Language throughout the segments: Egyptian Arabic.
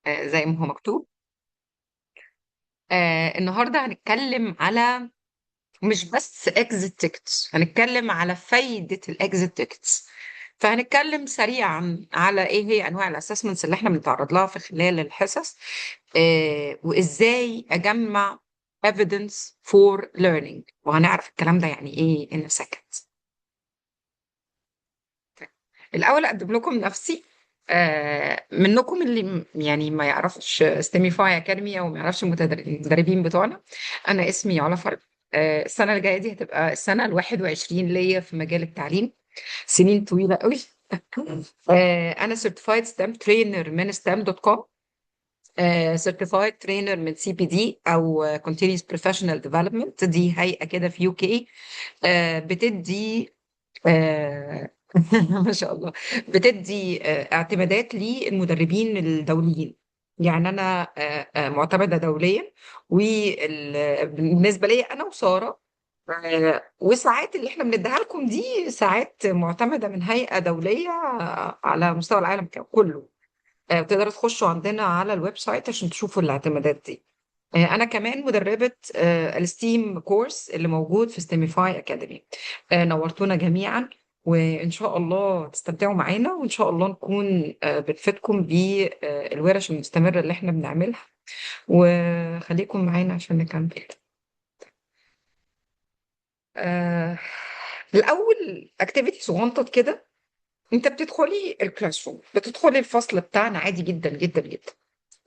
زي ما هو مكتوب. النهارده هنتكلم على مش بس exit tickets، هنتكلم على فايدة ال exit tickets. فهنتكلم سريعا على ايه هي انواع ال assessments اللي احنا بنتعرض لها في خلال الحصص، وازاي اجمع evidence for learning، وهنعرف الكلام ده يعني ايه in a second. طيب، الاول اقدم لكم نفسي. منكم اللي يعني ما يعرفش STEMify Academy او ما يعرفش المدربين بتوعنا، انا اسمي علا فرج. السنة الجاية دي هتبقى السنة الواحد وعشرين ليا في مجال التعليم، سنين طويلة قوي. انا certified STEM trainer من STEM dot com، certified trainer من CPD او Continuous Professional Development، دي هيئة كده في UK، بتدي، ما شاء الله، بتدي اعتمادات للمدربين الدوليين. يعني انا، معتمدة دوليا، وبالنسبة لي انا وسارة، وساعات اللي احنا بنديها لكم دي ساعات معتمدة من هيئة دولية على مستوى العالم كله. تقدروا تخشوا عندنا على ال website عشان تشوفوا الاعتمادات دي. انا كمان مدربه، ال STEAM course اللي موجود في STEMify Academy. نورتونا جميعا، وان شاء الله تستمتعوا معانا، وان شاء الله نكون، بنفيدكم بالورش المستمرة اللي احنا بنعملها، وخليكم معانا عشان نكمل. الاول activity صغنطط كده. انت بتدخلي ال classroom، بتدخلي الفصل بتاعنا عادي جدا جدا جدا.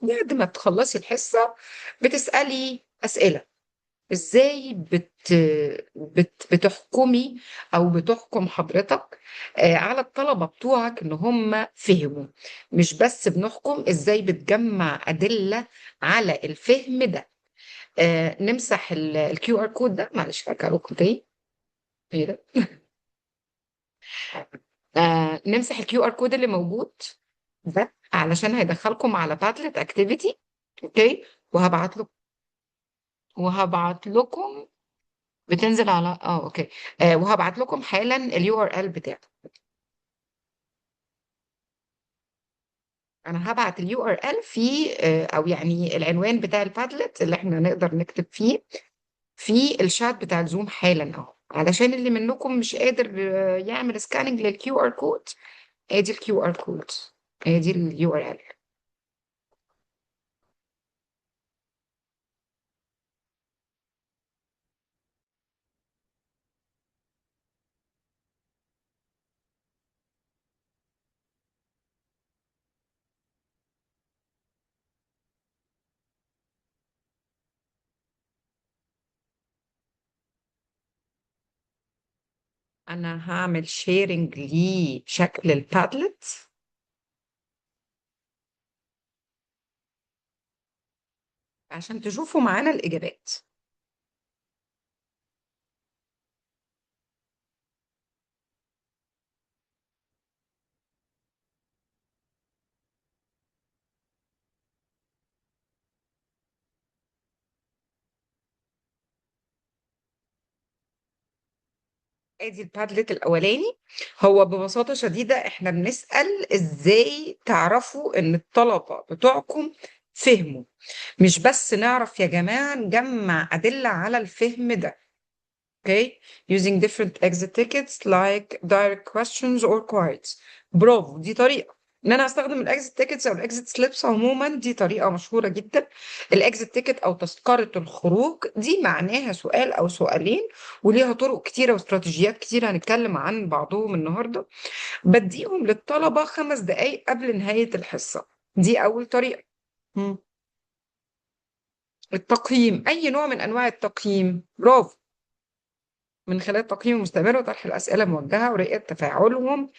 بعد ما بتخلصي الحصة بتسالي اسئلة. ازاي بتحكمي او بتحكم حضرتك، على الطلبة بتوعك ان هم فهموا؟ مش بس بنحكم، ازاي بتجمع ادلة على الفهم ده. نمسح ال QR code ده، معلش هرجع لكم تاني. ايه ده؟ نمسح ال QR code اللي موجود ده علشان هيدخلكم على Padlet activity. okay، وهبعت لكم بتنزل على، okay. وهبعت لكم حالا ال URL بتاعه. انا هبعت ال URL في، او يعني العنوان بتاع ال Padlet اللي احنا نقدر نكتب فيه في الشات بتاع ال Zoom حالا اهو، علشان اللي منكم مش قادر، يعمل scanning لل QR code. ادي ال QR code، ادي ال URL. انا هعمل sharing لشكل ال Padlet عشان تشوفوا معانا الاجابات. ادي ال Padlet الاولاني. هو ببساطة شديدة احنا بنسال ازاي تعرفوا ان الطلبة بتوعكم فهموا، مش بس نعرف يا جماعة، نجمع ادلة على الفهم ده. Okay, using different exit tickets like direct questions or cards. برافو، دي طريقه ان انا استخدم ال exit tickets او ال exit slips عموما، دي طريقه مشهورة جدا. ال exit ticket او تذكره الخروج دي معناها سؤال او سؤالين، وليها طرق كتيرة واستراتيجيات كتيرة هنتكلم عن بعضهم النهارده. بديهم للطلبة 5 دقائق قبل نهاية الحصة، دي اول طريقه. التقييم، اي نوع من انواع التقييم، برافو، من خلال التقييم المستمر وطرح الاسئلة الموجهة ورؤية تفاعلهم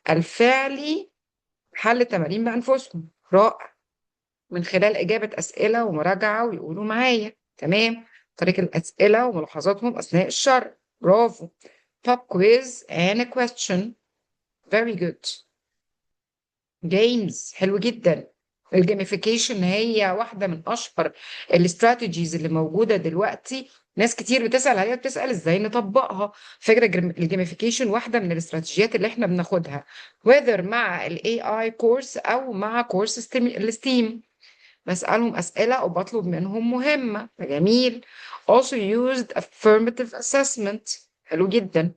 الفعلي، حل تمارين بأنفسهم، رائع، من خلال إجابة أسئلة ومراجعة ويقولوا معايا، تمام، طريقة الأسئلة وملاحظاتهم أثناء الشرح، برافو، pop quiz and a question، very good، games، حلو جدا. ال gamification هي واحدة من أشهر ال strategies اللي موجودة دلوقتي، ناس كتير بتسأل عليها، بتسأل ازاي نطبقها. فكرة ال gamification واحدة من الاستراتيجيات اللي احنا بناخدها، whether مع ال AI course أو مع course ال STEAM. بسألهم أسئلة وبطلب منهم مهمة. جميل. also used affirmative assessment. حلو جدا.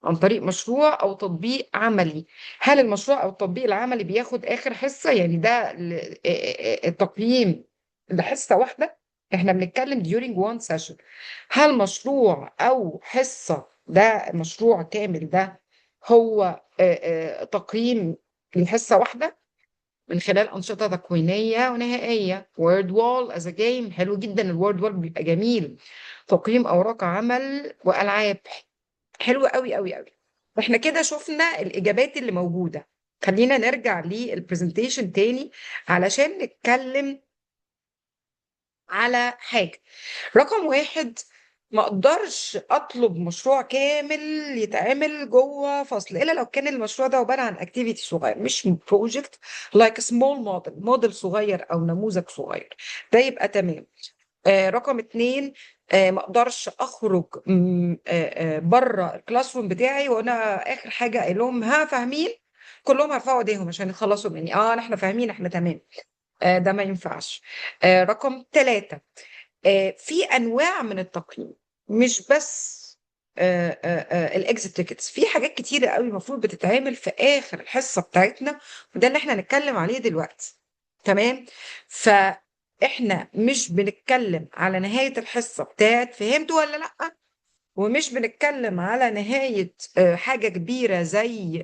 عن طريق مشروع أو تطبيق عملي. هل المشروع أو التطبيق العملي بياخد آخر حصة؟ يعني ده التقييم لحصة واحدة؟ احنا بنتكلم during one session. هل مشروع أو حصة، ده مشروع كامل، ده هو تقييم لحصة واحدة من خلال أنشطة تكوينية ونهائية. word wall as a game. حلو جدا، ال word wall بيبقى جميل. تقييم أوراق عمل وألعاب. حلو قوي قوي قوي. احنا كده شفنا الإجابات اللي موجودة. خلينا نرجع لل presentation تاني علشان نتكلم على حاجة. رقم 1، ما اقدرش اطلب مشروع كامل يتعمل جوه فصل الا لو كان المشروع ده عبارة عن activity صغير، مش project، like small model، موديل صغير او نموذج صغير، ده يبقى تمام. رقم 2، ما اقدرش اخرج بره ال classroom بتاعي وانا اخر حاجة قايل لهم ها فاهمين، كلهم هيرفعوا ايديهم عشان يخلصوا مني، احنا فاهمين احنا تمام. ده ما ينفعش. رقم 3، في انواع من التقييم، مش بس ال exit tickets، في حاجات كتيرة قوي المفروض بتتعمل في اخر الحصة بتاعتنا، وده اللي احنا هنتكلم عليه دلوقتي. تمام؟ فاحنا مش بنتكلم على نهاية الحصة بتاعت فهمتوا ولا لا، ومش بنتكلم على نهاية حاجة كبيرة زي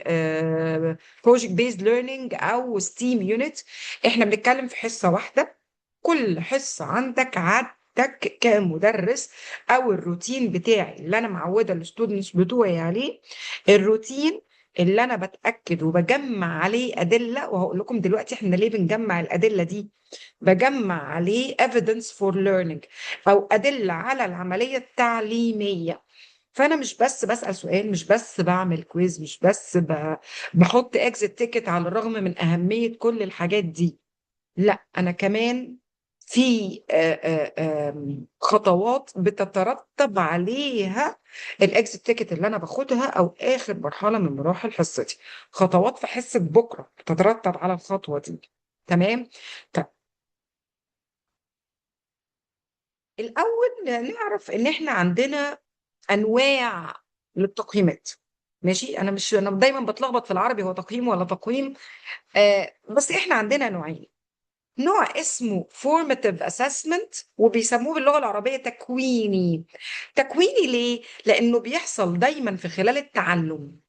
project based learning او STEAM unit. احنا بنتكلم في حصة واحدة، كل حصة عندك عادتك كمدرس او الروتين بتاعي اللي انا معوده ال students بتوعي عليه، الروتين اللي انا بتاكد وبجمع عليه ادلة، وهقول لكم دلوقتي احنا ليه بنجمع الادلة دي. بجمع عليه evidence for learning او ادلة على العملية التعليمية. فانا مش بس بسال سؤال، مش بس بعمل quiz، مش بس بحط exit ticket، على الرغم من اهمية كل الحاجات دي، لا انا كمان في خطوات بتترتب عليها ال exit ticket اللي انا باخدها، او اخر مرحلة من مراحل حصتي، خطوات في حصة بكره بتترتب على الخطوة دي. تمام؟ طيب الاول نعرف ان احنا عندنا انواع للتقييمات. ماشي؟ انا دايما بتلخبط في العربي هو تقييم ولا تقويم، بس احنا عندنا نوعين. نوع اسمه formative assessment وبيسموه باللغة العربية تكويني. تكويني ليه؟ لأنه بيحصل دايما في خلال التعلم،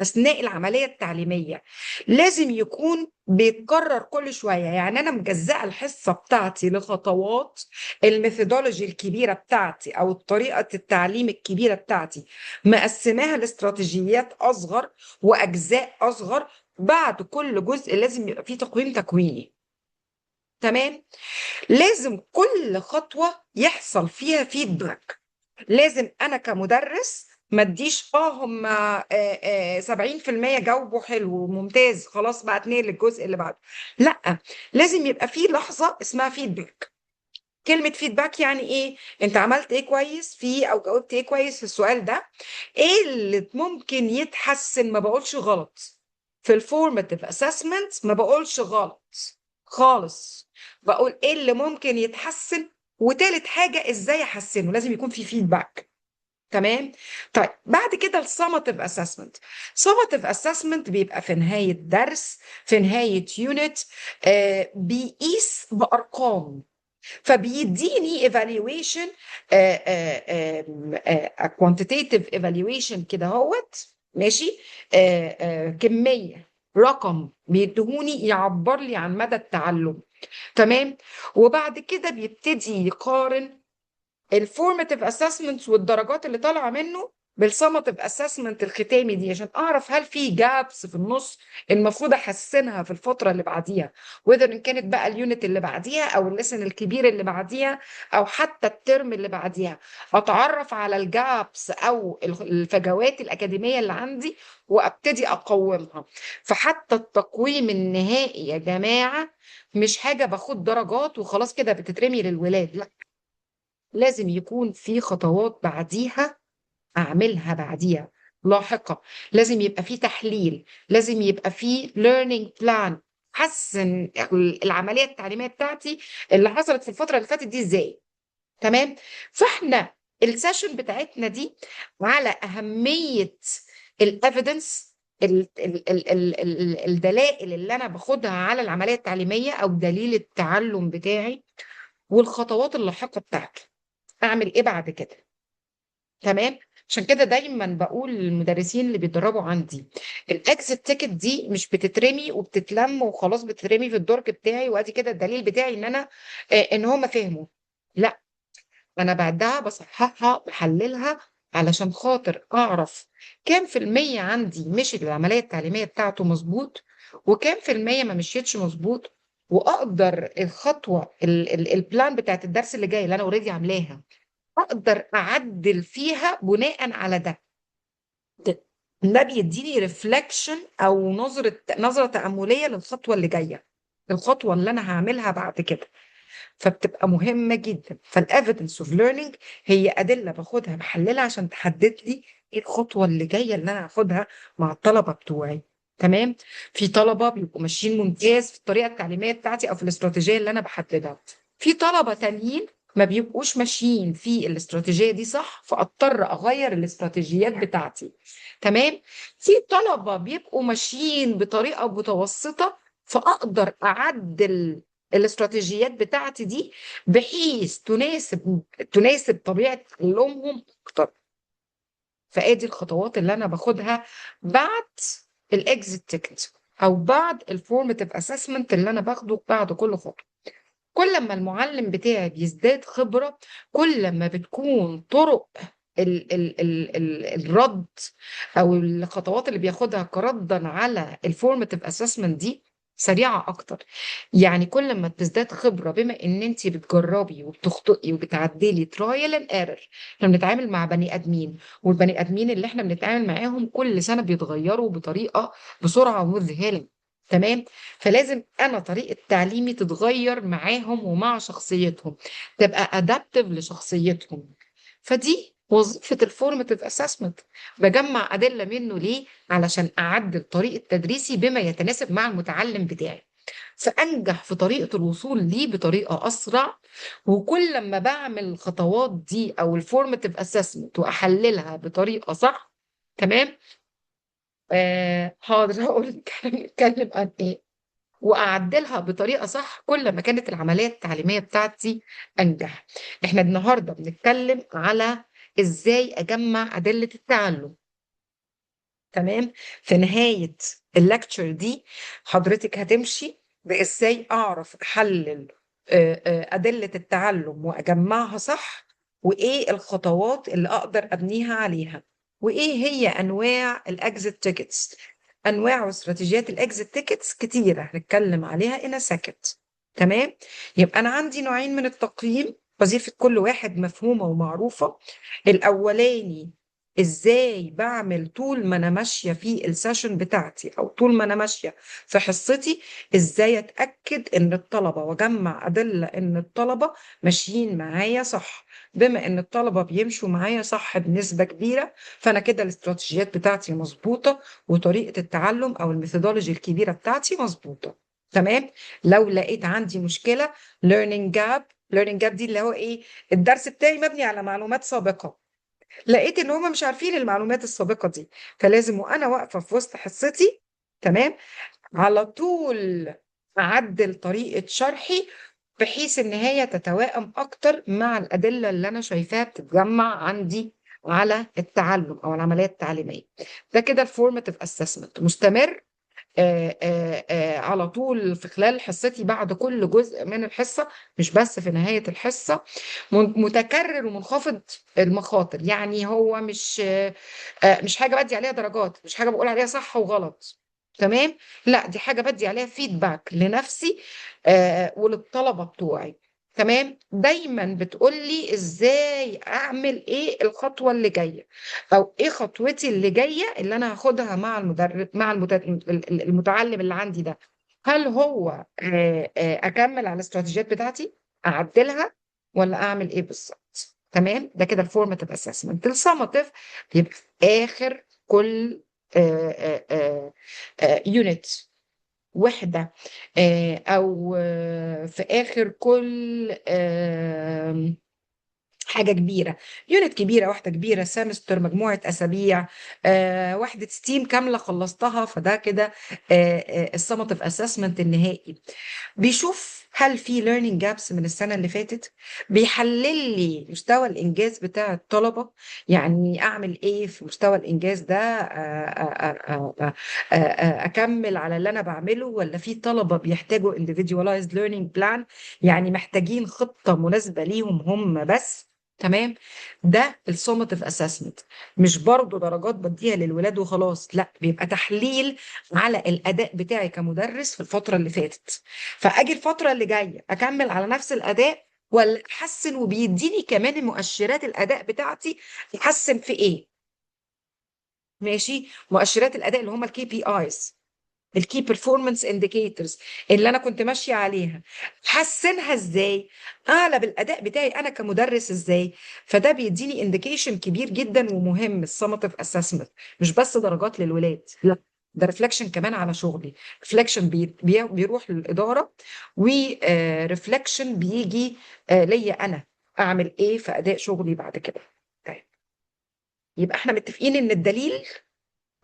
أثناء العملية التعليمية، لازم يكون بيتكرر كل شوية. يعني أنا مجزأة الحصة بتاعتي لخطوات، ال methodology الكبيرة بتاعتي أو طريقة التعليم الكبيرة بتاعتي مقسماها لاستراتيجيات أصغر وأجزاء أصغر، بعد كل جزء لازم يبقى فيه تقويم تكويني. تمام؟ لازم كل خطوة يحصل فيها feedback. لازم أنا كمدرس ما اديش هم، 70% جاوبوا حلو ممتاز خلاص بقى اتنين للجزء اللي بعده، لا لازم يبقى في لحظة اسمها feedback. كلمة feedback يعني ايه؟ انت عملت ايه كويس فيه او جاوبت ايه كويس في السؤال ده، ايه اللي ممكن يتحسن. ما بقولش غلط في ال formative assessment، ما بقولش غلط خالص، بقول ايه اللي ممكن يتحسن، وتالت حاجة ازاي احسنه، لازم يكون في feedback. تمام؟ طيب بعد كده ال summative assessment. summative assessment بيبقى في نهاية درس، في نهاية unit، بيقيس بأرقام، فبيديني evaluation، quantitative evaluation كده اهوت، ماشي، كمية رقم بيديهوني يعبر لي عن مدى التعلم. تمام؟ وبعد كده بيبتدي يقارن ال formative assessments والدرجات اللي طالعه منه بال summative assessment الختامي دي، عشان اعرف هل في gaps في النص المفروض احسنها في الفترة اللي بعديها، whether ان كانت بقى ال unit اللي بعديها او ال lesson الكبير اللي بعديها او حتى ال term اللي بعديها، اتعرف على ال gaps او الفجوات الاكاديمية اللي عندي وابتدي اقومها. فحتى التقويم النهائي يا جماعة مش حاجة باخد درجات وخلاص كده بتترمي للولاد، لا، لازم يكون في خطوات بعديها أعملها بعديها لاحقة، لازم يبقى في تحليل، لازم يبقى في learning plan احسن العملية التعليمية بتاعتي اللي حصلت في الفترة اللي فاتت دي ازاي. تمام؟ فاحنا ال session بتاعتنا دي على اهمية ال evidence، الدلائل اللي انا باخدها على العملية التعليمية او دليل التعلم بتاعي، والخطوات اللاحقة بتاعته، اعمل ايه بعد كده. تمام؟ عشان كده دايما بقول للمدرسين اللي بيتدربوا عندي، ال exit ticket دي مش بتترمي وبتتلم وخلاص، بتترمي في الدرج بتاعي وادي كده الدليل بتاعي ان انا ان هم فهموا. لا، انا بعدها بصححها بحللها علشان خاطر اعرف كام في المية عندي مشي العملية التعليمية بتاعته مظبوط، وكام في المية ما مشيتش مظبوط، واقدر الخطوة ال plan بتاعت الدرس اللي جاي اللي انا already عاملاها اقدر اعدل فيها بناء على ده. ده بيديني reflection او نظرة تأملية للخطوة اللي جاية، الخطوة اللي انا هعملها بعد كده، فبتبقى مهمة جدا. فال evidence of learning هي أدلة باخدها بحللها عشان تحدد لي ايه الخطوة اللي جاية اللي انا هاخدها مع الطلبة بتوعي. تمام؟ في طلبة بيبقوا ماشيين ممتاز في الطريقة التعليمية بتاعتي او في الاستراتيجية اللي انا بحددها، في طلبة تانيين ما بيبقوش ماشيين في الاستراتيجية دي صح، فاضطر اغير الاستراتيجيات بتاعتي. تمام؟ في طلبة بيبقوا ماشيين بطريقة متوسطة، فاقدر اعدل الاستراتيجيات بتاعتي دي بحيث تناسب طبيعة تعلمهم اكتر. فادي الخطوات اللي انا باخدها بعد ال exit ticket او بعد ال formative assessment اللي انا باخده بعد كل خطوة. كل ما المعلم بتاعي بيزداد خبره، كل ما بتكون طرق ال ال ال ال الرد او الخطوات اللي بياخدها كردا على ال formative assessment دي سريعة اكتر. يعني كل ما بتزداد خبره، بما ان انت بتجربي وبتخطئي وبتعدلي trial and error، احنا بنتعامل مع بني ادمين، والبني ادمين اللي احنا بنتعامل معاهم كل سنة بيتغيروا بطريقة بسرعة مذهلة. تمام؟ فلازم انا طريقه تعليمي تتغير معاهم ومع شخصيتهم، تبقى adaptive لشخصيتهم. فدي وظيفة ال formative assessment، بجمع ادلة منه ليه؟ علشان اعدل طريقه تدريسي بما يتناسب مع المتعلم بتاعي، فانجح في طريقه الوصول ليه بطريقة اسرع. وكل لما بعمل الخطوات دي او ال formative assessment واحللها بطريقة صح، تمام؟ حاضر هقول لك هنتكلم عن ايه، واعدلها بطريقة صح، كل ما كانت العملية التعليمية بتاعتي انجح. احنا النهارده بنتكلم على ازاي اجمع ادلة التعلم. تمام؟ في نهاية ال lecture دي حضرتك هتمشي بازاي اعرف احلل ادلة التعلم واجمعها صح، وايه الخطوات اللي اقدر ابنيها عليها، وايه هي انواع ال exit tickets. انواع واستراتيجيات ال exit tickets كتيرة هنتكلم عليها in a second. تمام؟ يبقى انا عندي نوعين من التقييم، وظيفة كل واحد مفهومه ومعروفة. الاولاني ازاي بعمل طول ما انا ماشية في ال session بتاعتي او طول ما انا ماشية في حصتي، ازاي اتاكد ان الطلبة واجمع ادلة ان الطلبة ماشيين معايا صح. بما ان الطلبة بيمشوا معايا صح بنسبة كبيرة، فانا كده الاستراتيجيات بتاعتي مظبوطة، وطريقه التعلم او ال methodology الكبيرة بتاعتي مظبوطة. تمام؟ لو لقيت عندي مشكلة learning gap، learning gap دي اللي هو ايه؟ الدرس بتاعي مبني على معلومات سابقه، لقيت ان هم مش عارفين المعلومات السابقة دي، فلازم وانا واقفة في وسط حصتي، تمام، على طول اعدل طريقه شرحي بحيث ان هي تتوائم اكتر مع الادلة اللي انا شايفاها بتتجمع عندي على التعلم او العملية التعليمية. ده كده ال formative assessment مستمر على طول في خلال حصتي بعد كل جزء من الحصة، مش بس في نهاية الحصة. متكرر ومنخفض المخاطر، يعني هو مش حاجة بدي عليها درجات، مش حاجة بقول عليها صح وغلط. تمام؟ لا، دي حاجة بدي عليها feedback لنفسي وللطلبه بتوعي. تمام؟ دايما بتقولي ازاي اعمل ايه الخطوة اللي جاية، او ايه خطوتي اللي جاية اللي انا هاخدها مع المدرب، مع المتعلم اللي عندي ده. هل هو اكمل على الاستراتيجيات بتاعتي، اعدلها، ولا اعمل ايه بالظبط؟ تمام؟ ده كده ال formative assessment. ال summative بيبقى في اخر كل unit، وحدة، أو في آخر كل حاجة كبيرة، unit كبيرة، واحدة كبيرة، semester، مجموعة أسابيع، وحدة STEAM كاملة خلصتها، فده كده ال summative assessment النهائي. بيشوف هل في learning gaps من السنة اللي فاتت، بيحلل لي مستوى الإنجاز بتاع الطلبة، يعني أعمل إيه في مستوى الإنجاز ده، أكمل على اللي أنا بعمله، ولا في طلبة بيحتاجوا individualized learning plan، يعني محتاجين خطة مناسبة ليهم هم بس. تمام، ده ال summative assessment. مش برضو درجات بديها للولاد وخلاص، لا، بيبقى تحليل على الاداء بتاعي كمدرس في الفترة اللي فاتت، فاجي الفترة اللي جاية اكمل على نفس الاداء ولا احسن، وبيديني كمان مؤشرات الاداء بتاعتي احسن في ايه. ماشي، مؤشرات الاداء اللي هم ال KPIs، ال key performance indicators اللي انا كنت ماشية عليها، حسنها ازاي، اعلى بالاداء بتاعي انا كمدرس ازاي. فده بيديني indication كبير جدا ومهم ال summative assessment، مش بس درجات للولاد، لا، ده reflection كمان على شغلي، reflection بيروح للادارة، و reflection بيجي ليا انا اعمل ايه في اداء شغلي بعد كده. طيب، يبقى احنا متفقين ان الدليل،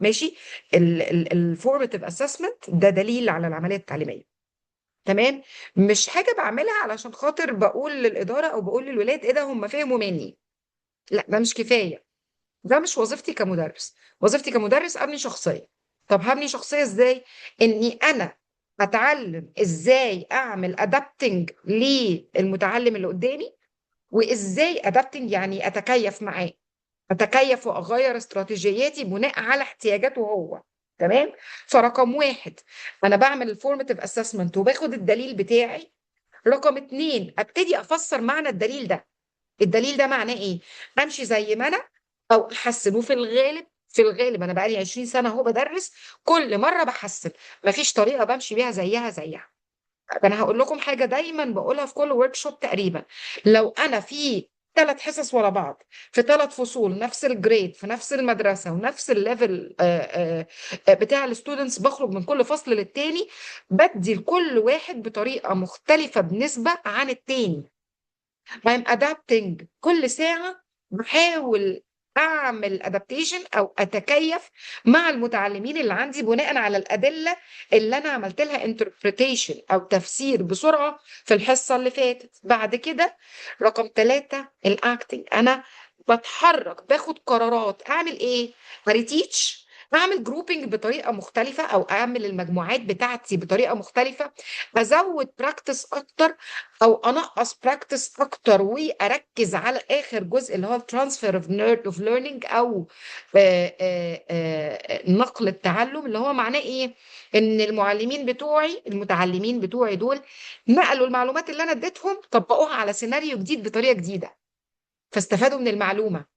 ماشي، ال formative assessment ده دليل على العملية التعليمية. تمام، مش حاجة بعملها علشان خاطر بقول للادارة او بقول للولاد ايه ده هم فهموا مني، لا، ده مش كفاية، ده مش وظيفتي كمدرس. وظيفتي كمدرس ابني شخصية. طب هبني شخصية ازاي؟ اني انا اتعلم ازاي اعمل adapting للمتعلم اللي قدامي، وازاي adapting يعني اتكيف معاه، اتكيف واغير استراتيجياتي بناء على احتياجاته هو. تمام، فرقم 1 انا بعمل ال formative assessment وباخد الدليل بتاعي. رقم 2 ابتدي افسر معنى الدليل ده، الدليل ده معناه ايه، امشي زي ما انا او احسن. وفي الغالب، في الغالب انا بقالي 20 سنة اهو بدرس، كل مرة بحسن، مفيش طريقه بمشي بيها زيها زيها. طب انا هقول لكم حاجة دايما بقولها في كل workshop تقريبا، لو انا في 3 حصص ورا بعض في 3 فصول نفس ال grade في نفس المدرسة ونفس ال level، بتاع ال students، بخرج من كل فصل للتاني بدي لكل واحد بطريقة مختلفة بنسبة عن التاني. I'm adapting كل ساعة، بحاول اعمل adaptation او اتكيف مع المتعلمين اللي عندي بناء على الادلة اللي انا عملت لها interpretation او تفسير بسرعة في الحصة اللي فاتت. بعد كده رقم 3 ال acting، انا بتحرك، باخد قرارات، اعمل ايه؟ ب reteach، اعمل grouping بطريقة مختلفة او اعمل المجموعات بتاعتي بطريقة مختلفة، ازود practice اكتر او انقص practice اكتر، واركز على اخر جزء اللي هو ال transfer of learning او، نقل التعلم، اللي هو معناه ايه؟ ان المعلمين بتوعي، المتعلمين بتوعي دول نقلوا المعلومات اللي انا اديتهم، طبقوها على سيناريو جديد بطريقة جديدة، فاستفادوا من المعلومة،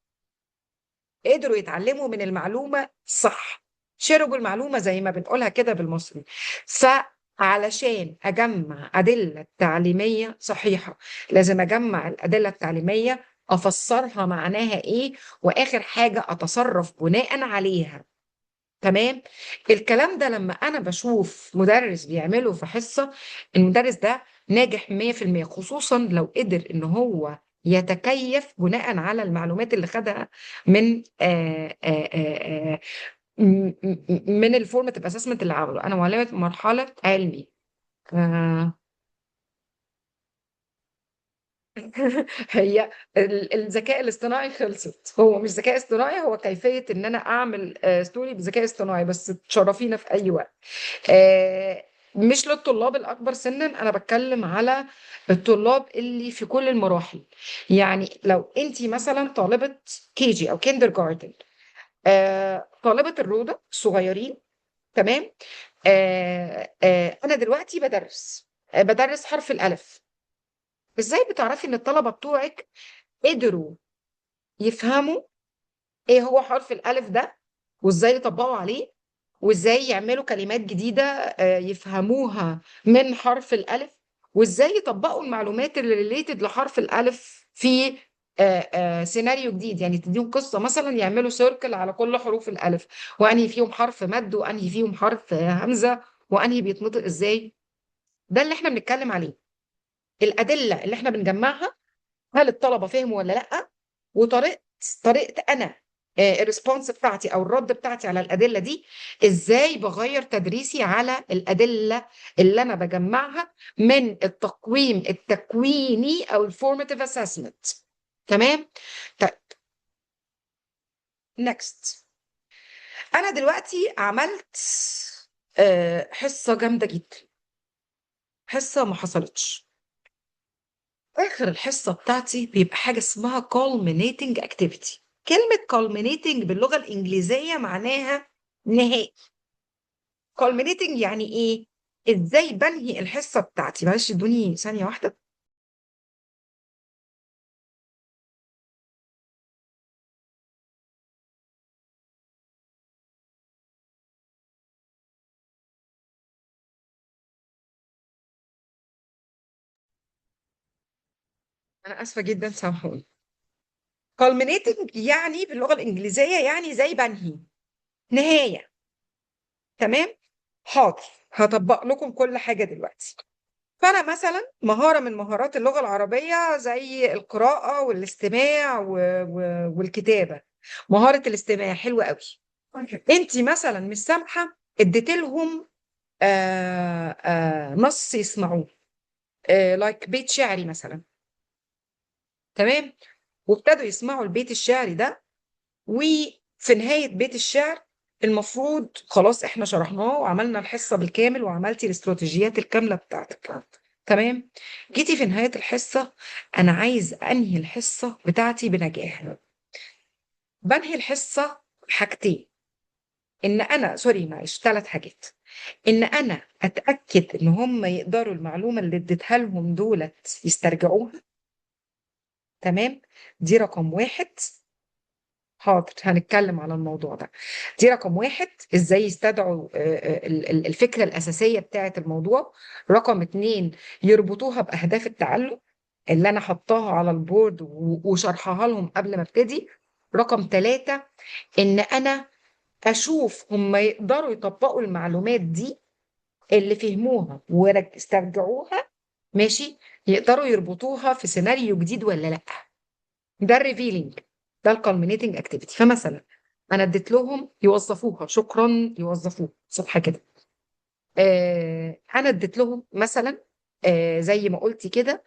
قدروا يتعلموا من المعلومة صح، شربوا المعلومة زي ما بنقولها كده بالمصري. فعلشان اجمع ادلة تعليمية صحيحه لازم اجمع الادلة التعليمية، افسرها معناها ايه، واخر حاجة اتصرف بناء عليها. تمام، الكلام ده لما انا بشوف مدرس بيعمله في حصة، المدرس ده ناجح مية في المية، خصوصا لو قدر ان هو يتكيف بناء على المعلومات اللي خدها من ال formative assessment اللي عمله. انا معلمه مرحلة علمي. هي الذكاء الاصطناعي خلصت، هو مش ذكاء اصطناعي، هو كيفية ان انا اعمل story بذكاء اصطناعي، بس تشرفينا في اي وقت. مش للطلاب الاكبر سنا، انا بتكلم على الطلاب اللي في كل المراحل. يعني لو انت مثلا طالبه KG او kindergarten، طالبه الروضة الصغيرين، تمام، انا دلوقتي بدرس حرف الالف. ازاي بتعرفي ان الطلبة بتوعك قدروا يفهموا ايه هو حرف الالف ده، وازاي يطبقوا عليه، وازاي يعملوا كلمات جديدة، يفهموها من حرف الالف، وازاي يطبقوا المعلومات اللي related لحرف الالف في سيناريو جديد. يعني تديهم قصة مثلا يعملوا circle على كل حروف الالف، وانهي فيهم حرف مد، وانهي فيهم حرف همزه، وانهي بيتنطق ازاي. ده اللي احنا بنتكلم عليه، الادلة اللي احنا بنجمعها، هل الطلبة فهموا ولا لا، وطريقه انا ال response بتاعتي او الرد بتاعتي على الادلة دي، ازاي بغير تدريسي على الادلة اللي انا بجمعها من التقويم التكويني او ال formative assessment. تمام؟ طيب next. انا دلوقتي عملت حصة جامدة جدا، حصة ما حصلتش. اخر الحصة بتاعتي بيبقى حاجة اسمها culminating activity. كلمة culminating باللغة الانجليزية معناها نهائي. culminating يعني ايه؟ ازاي بنهي الحصة بتاعتي؟ معلش ادوني ثانية واحدة. انا اسفه جدا، سامحوني. culminating يعني باللغة الانجليزية يعني زي بنهي، نهاية. تمام؟ حاضر، هطبق لكم كل حاجة دلوقتي. فانا مثلا مهارة من مهارات اللغة العربية زي القراءة والاستماع والكتابة. مهارة الاستماع حلوة قوي. انت مثلا مش سامحه اديت لهم نص يسمعوه، like بيت شعري مثلا. تمام؟ وابتدوا يسمعوا البيت الشعري ده، وفي نهاية بيت الشعر المفروض خلاص احنا شرحناه وعملنا الحصة بالكامل وعملتي الاستراتيجيات الكاملة بتاعتك. تمام؟ جيتي في نهاية الحصة، أنا عايز أنهي الحصة بتاعتي بنجاح. بنهي الحصة حاجتين، إن أنا sorry معلش 3 حاجات. إن أنا أتأكد إن هم يقدروا المعلومة اللي اديتها لهم دولت يسترجعوها. تمام؟ دي رقم 1. حاضر، هنتكلم على الموضوع ده. دي رقم 1، ازاي يستدعوا الفكرة الأساسية بتاعة الموضوع. رقم 2، يربطوها بأهداف التعلم اللي أنا حطاها على ال board وشرحها لهم قبل ما ابتدي. رقم 3، إن أنا أشوف هم يقدروا يطبقوا المعلومات دي اللي فهموها واسترجعوها، ماشي، يقدروا يربطوها في سيناريو جديد ولا لأ. ده ال revealing، ده ال culminating activity. فمثلا انا اديت لهم يوظفوها، شكرا، يوظفوها صح كده. انا اديت لهم مثلا، زي ما قلتي كده،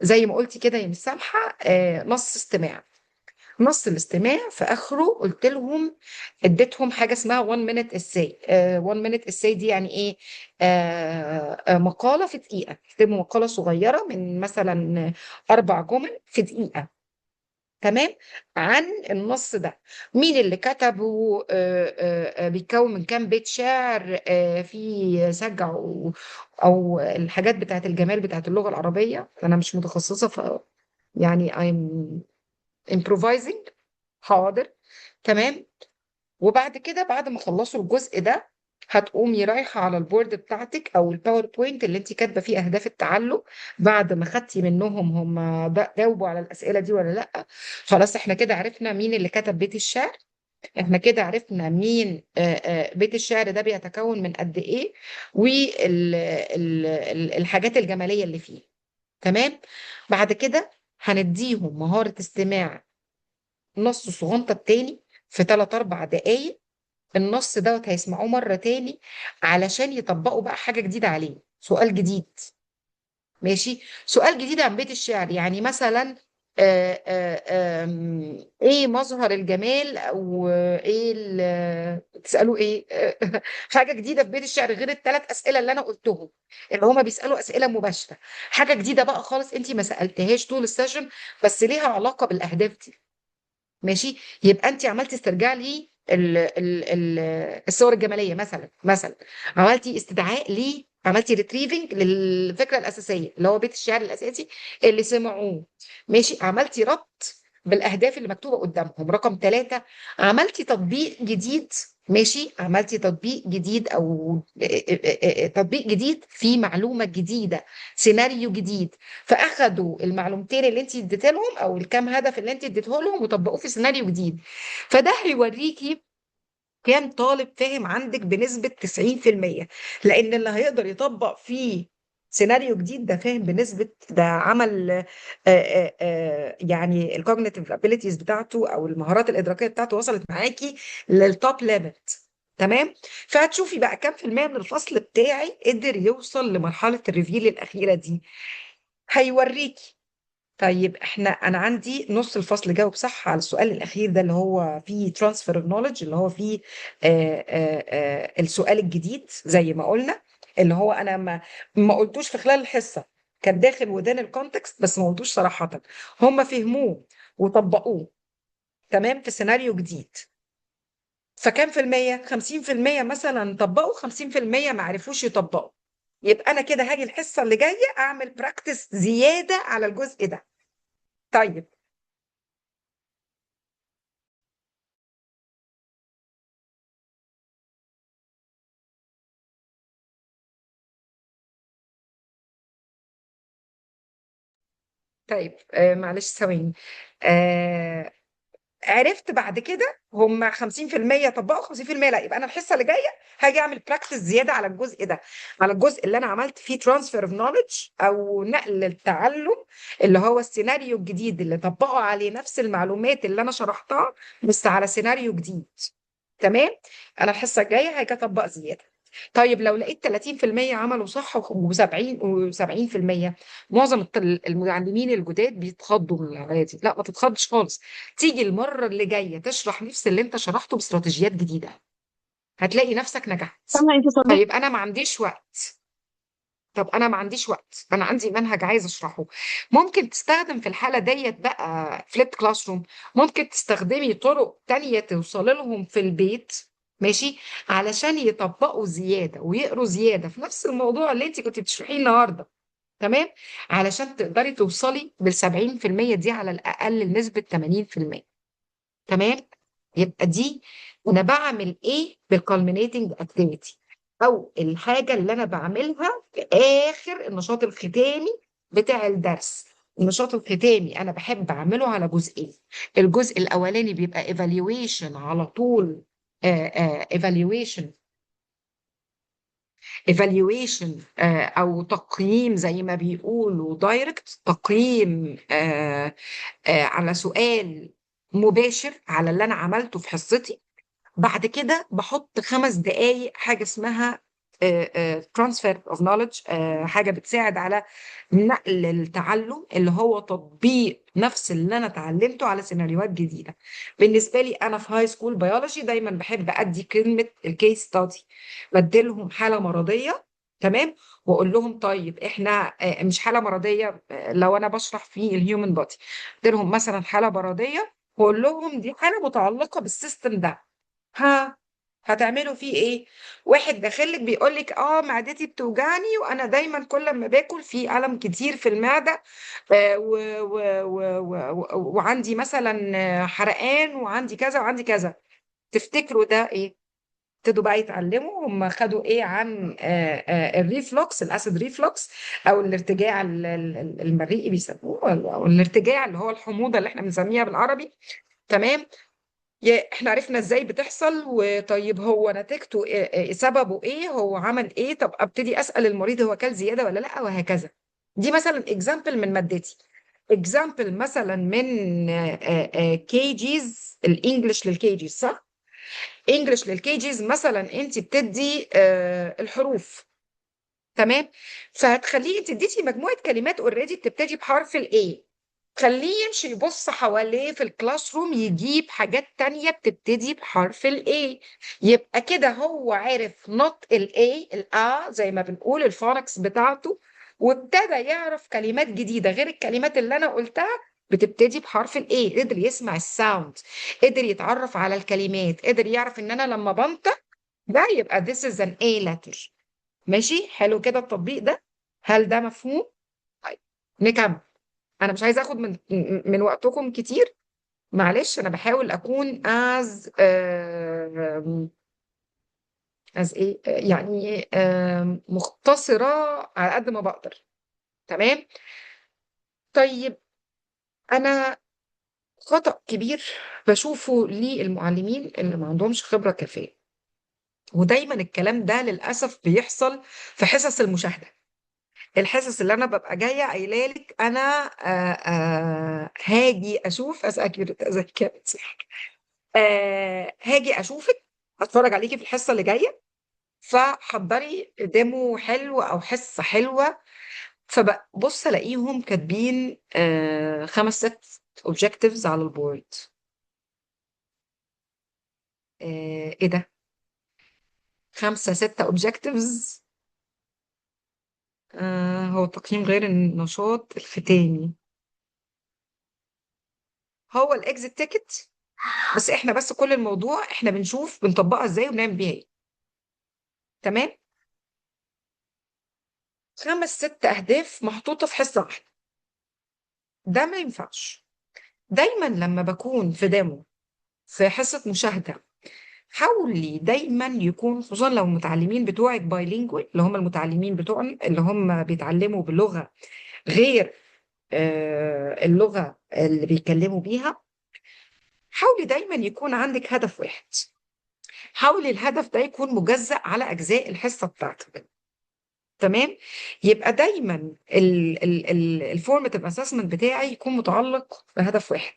زي ما قلتي كده يا مس سامحه، نص استماع. نص الاستماع في اخره قلت لهم، اديتهم حاجة اسمها 1 minute essay. 1 minute essay دي يعني ايه؟ مقاله في دقيقة، اكتبوا مقاله صغيرة من مثلا 4 جمل في دقيقة. تمام؟ عن النص ده، مين اللي كتبه، بيتكون من كام بيت شعر، في سجع او الحاجات بتاعت الجمال بتاعت اللغة العربية. انا مش متخصصة ف يعني I'm improvising. حاضر، تمام. وبعد كده بعد ما خلصوا الجزء ده هتقومي رايحة على ال board بتاعتك او ال PowerPoint اللي انت كاتبه فيه اهداف التعلم، بعد ما خدتي منهم هم جاوبوا على الاسئلة دي ولا لا. خلاص احنا كده عرفنا مين اللي كتب بيت الشعر، احنا كده عرفنا مين، بيت الشعر ده بيتكون من قد ايه، والحاجات الجمالية اللي فيه. تمام. بعد كده هنديهم مهارة استماع نص صغنطه التاني في 3-4 دقايق. النص دوت هيسمعوه مرة تاني علشان يطبقوا بقى حاجة جديدة عليه، سؤال جديد. ماشي، سؤال جديد عن بيت الشعر، يعني مثلا، ايه مظهر الجمال، او ايه تسألوا ايه؟ حاجة جديدة في بيت الشعر غير الثلاث أسئلة اللي أنا قلتهم، اللي هما بيسألوا أسئلة مباشرة. حاجة جديدة بقى خالص انت ما سألتهاش طول ال session، بس ليها علاقة بالأهداف دي. ماشي، يبقى انت عملتي استرجاع لي الصور الجمالية مثلا، مثلا عملتي استدعاء ليه، عملتي retrieving للفكرة الاساسية اللي هو بيت الشعر الاساسي اللي سمعوه. ماشي، عملتي ربط بالاهداف اللي مكتوبة قدامهم. رقم 3، عملتي تطبيق جديد. ماشي، عملتي تطبيق جديد او تطبيق جديد في معلومة جديدة، سيناريو جديد. فاخدوا المعلومتين اللي انت اديتها لهم او الكام هدف اللي انت اديته لهم وطبقوه في سيناريو جديد. فده هيوريكي كام طالب فاهم عندك بنسبة 90%، لأن اللي هيقدر يطبق فيه سيناريو جديد ده فاهم بنسبة، ده عمل يعني ال cognitive abilities بتاعته او المهارات الإدراكية بتاعته وصلت معاكي لل top level. تمام. فهتشوفي بقى كام في المية من الفصل بتاعي قدر يوصل لمرحلة ال reveal الأخيرة دي. هيوريكي. طيب احنا، انا عندي نص الفصل جاوب صح على السؤال الاخير ده اللي هو فيه transfer of knowledge، اللي هو فيه السؤال الجديد زي ما قلنا، اللي هو انا ما قلتوش في خلال الحصه، كان داخل within ال context بس ما قلتوش صراحه، هم فهموه وطبقوه. تمام، في سيناريو جديد. فكام في المية؟ 50% مثلا طبقوا، 50% ما عرفوش يطبقوا. يبقى انا كده هاجي الحصة اللي جاية اعمل practice زيادة على الجزء ده. طيب طيب معلش ثواني. عرفت بعد كده هم 50% طبقوا 50% لا، يبقى انا الحصة اللي جاية هاجي اعمل practice زيادة على الجزء ده، على الجزء اللي انا عملت فيه transfer of knowledge او نقل التعلم، اللي هو السيناريو الجديد اللي طبقوا عليه نفس المعلومات اللي انا شرحتها بس على سيناريو جديد. تمام، انا الحصة الجاية هاجي اطبق زيادة. طيب لو لقيت 30% عملوا صح و70%، معظم المعلمين الجداد بيتخضوا من العملية دي. لا، ما تتخضش خالص، تيجي المرة اللي جاية تشرح نفس اللي انت شرحته باستراتيجيات جديدة، هتلاقي نفسك نجحت. سامعة انت صلحتي. طيب انا ما عنديش وقت، طب انا ما عنديش وقت، انا عندي منهج عايز اشرحه. ممكن تستخدم في الحالة ديت بقى flipped classroom، ممكن تستخدمي طرق تانية توصل لهم في البيت، ماشي، علشان يطبقوا زيادة ويقروا زيادة في نفس الموضوع اللي انت كنت بتشرحيه النهارده. تمام، علشان تقدري توصلي بال 70% دي على الاقل لنسبه 80%. تمام، يبقى دي انا بعمل ايه بال culminating activity، او الحاجة اللي انا بعملها في اخر النشاط الختامي بتاع الدرس. النشاط الختامي انا بحب اعمله على جزئين. الجزء الاولاني بيبقى evaluation على طول، evaluation، او تقييم زي ما بيقولوا direct، تقييم على سؤال مباشر على اللي انا عملته في حصتي. بعد كده بحط 5 دقايق حاجة اسمها transfer of knowledge، حاجة بتساعد على نقل التعلم اللي هو تطبيق نفس اللي انا اتعلمته على سيناريوهات جديدة. بالنسبة لي انا في high school biology دايما بحب ادي كلمة ال case study، بديلهم حاله مرضية، تمام، واقول لهم طيب احنا، مش حاله مرضية، لو انا بشرح في ال human body اديلهم مثلا حاله مرضية واقول لهم دي حاله متعلقه بال system ده، ها هتعملوا فيه ايه؟ واحد داخلك بيقول لك معدتي بتوجعني وانا دايما كل ما باكل في الم كتير في المعدة، وعندي مثلا حرقان وعندي كذا وعندي كذا. تفتكروا ده ايه؟ ابتدوا بقى يتعلموا هم خدوا ايه عن ال reflux، ال acid reflux، او الارتجاع المريئي بيسموه، او الارتجاع اللي هو الحموضة اللي احنا بنسميها بالعربي. تمام، احنا عرفنا ازاي بتحصل، وطيب هو نتيجته إيه، سببه ايه، هو عمل ايه، طب ابتدي اسال المريض هو كل زيادة ولا لا، وهكذا. دي مثلا example من مادتي، example مثلا من KGs، ال English لل KGs، صح؟ English لل KGs مثلا انت بتدي الحروف، تمام، فهتخليه، انت اديتي مجموعة كلمات already بتبتدي بحرف ال A، خليه يمشي يبص حواليه في ال classroom يجيب حاجات تانية بتبتدي بحرف ال A، يبقى كده هو عارف نطق ال A، ال A زي ما بنقول ال phonics بتاعته، وابتدى يعرف كلمات جديدة غير الكلمات اللي أنا قلتها بتبتدي بحرف ال A. قدر يسمع ال sound، قدر يتعرف على الكلمات، قدر يعرف إن أنا لما بنطق ده يبقى this is an A letter. ماشي، حلو كده التطبيق ده، هل ده مفهوم؟ طيب نكمل. أنا مش عايزة آخد من وقتكم كتير، معلش أنا بحاول أكون as إيه؟ مختصرة على قد ما بقدر. تمام؟ طيب أنا خطأ كبير بشوفه للمعلمين اللي ما عندهمش خبرة كافية، ودايما الكلام ده للأسف بيحصل في حصص المشاهدة، الحصص اللي أنا ببقى جاية قايله لك أنا هاجي أشوف أسألك ازيك، هاجي أشوفك، هتفرج عليكي في الحصة اللي جاية، فحضري demo حلو أو حصة حلوة. فبص ألاقيهم كاتبين خمس ست objectives على ال board. ايه ده؟ خمسة ستة objectives؟ هو تقييم غير النشاط الختامي، هو ال exit ticket، بس احنا بس كل الموضوع احنا بنشوف بنطبقها ازاي وبنعمل بيها ايه. تمام؟ خمس ست اهداف محطوطة في حصة واحدة، ده ما ينفعش. دايما لما بكون في demo في حصة مشاهدة، حاولي دايما يكون، خصوصا لو المتعلمين بتوعك bilingual، اللي هم المتعلمين بتوعنا اللي هم بيتعلموا بلغة غير اللغة اللي بيتكلموا بيها، حاولي دايما يكون عندك هدف واحد. حاولي الهدف ده يكون مجزأ على أجزاء الحصة بتاعتك. تمام؟ يبقى دايما ال formative assessment بتاعي يكون متعلق بهدف واحد.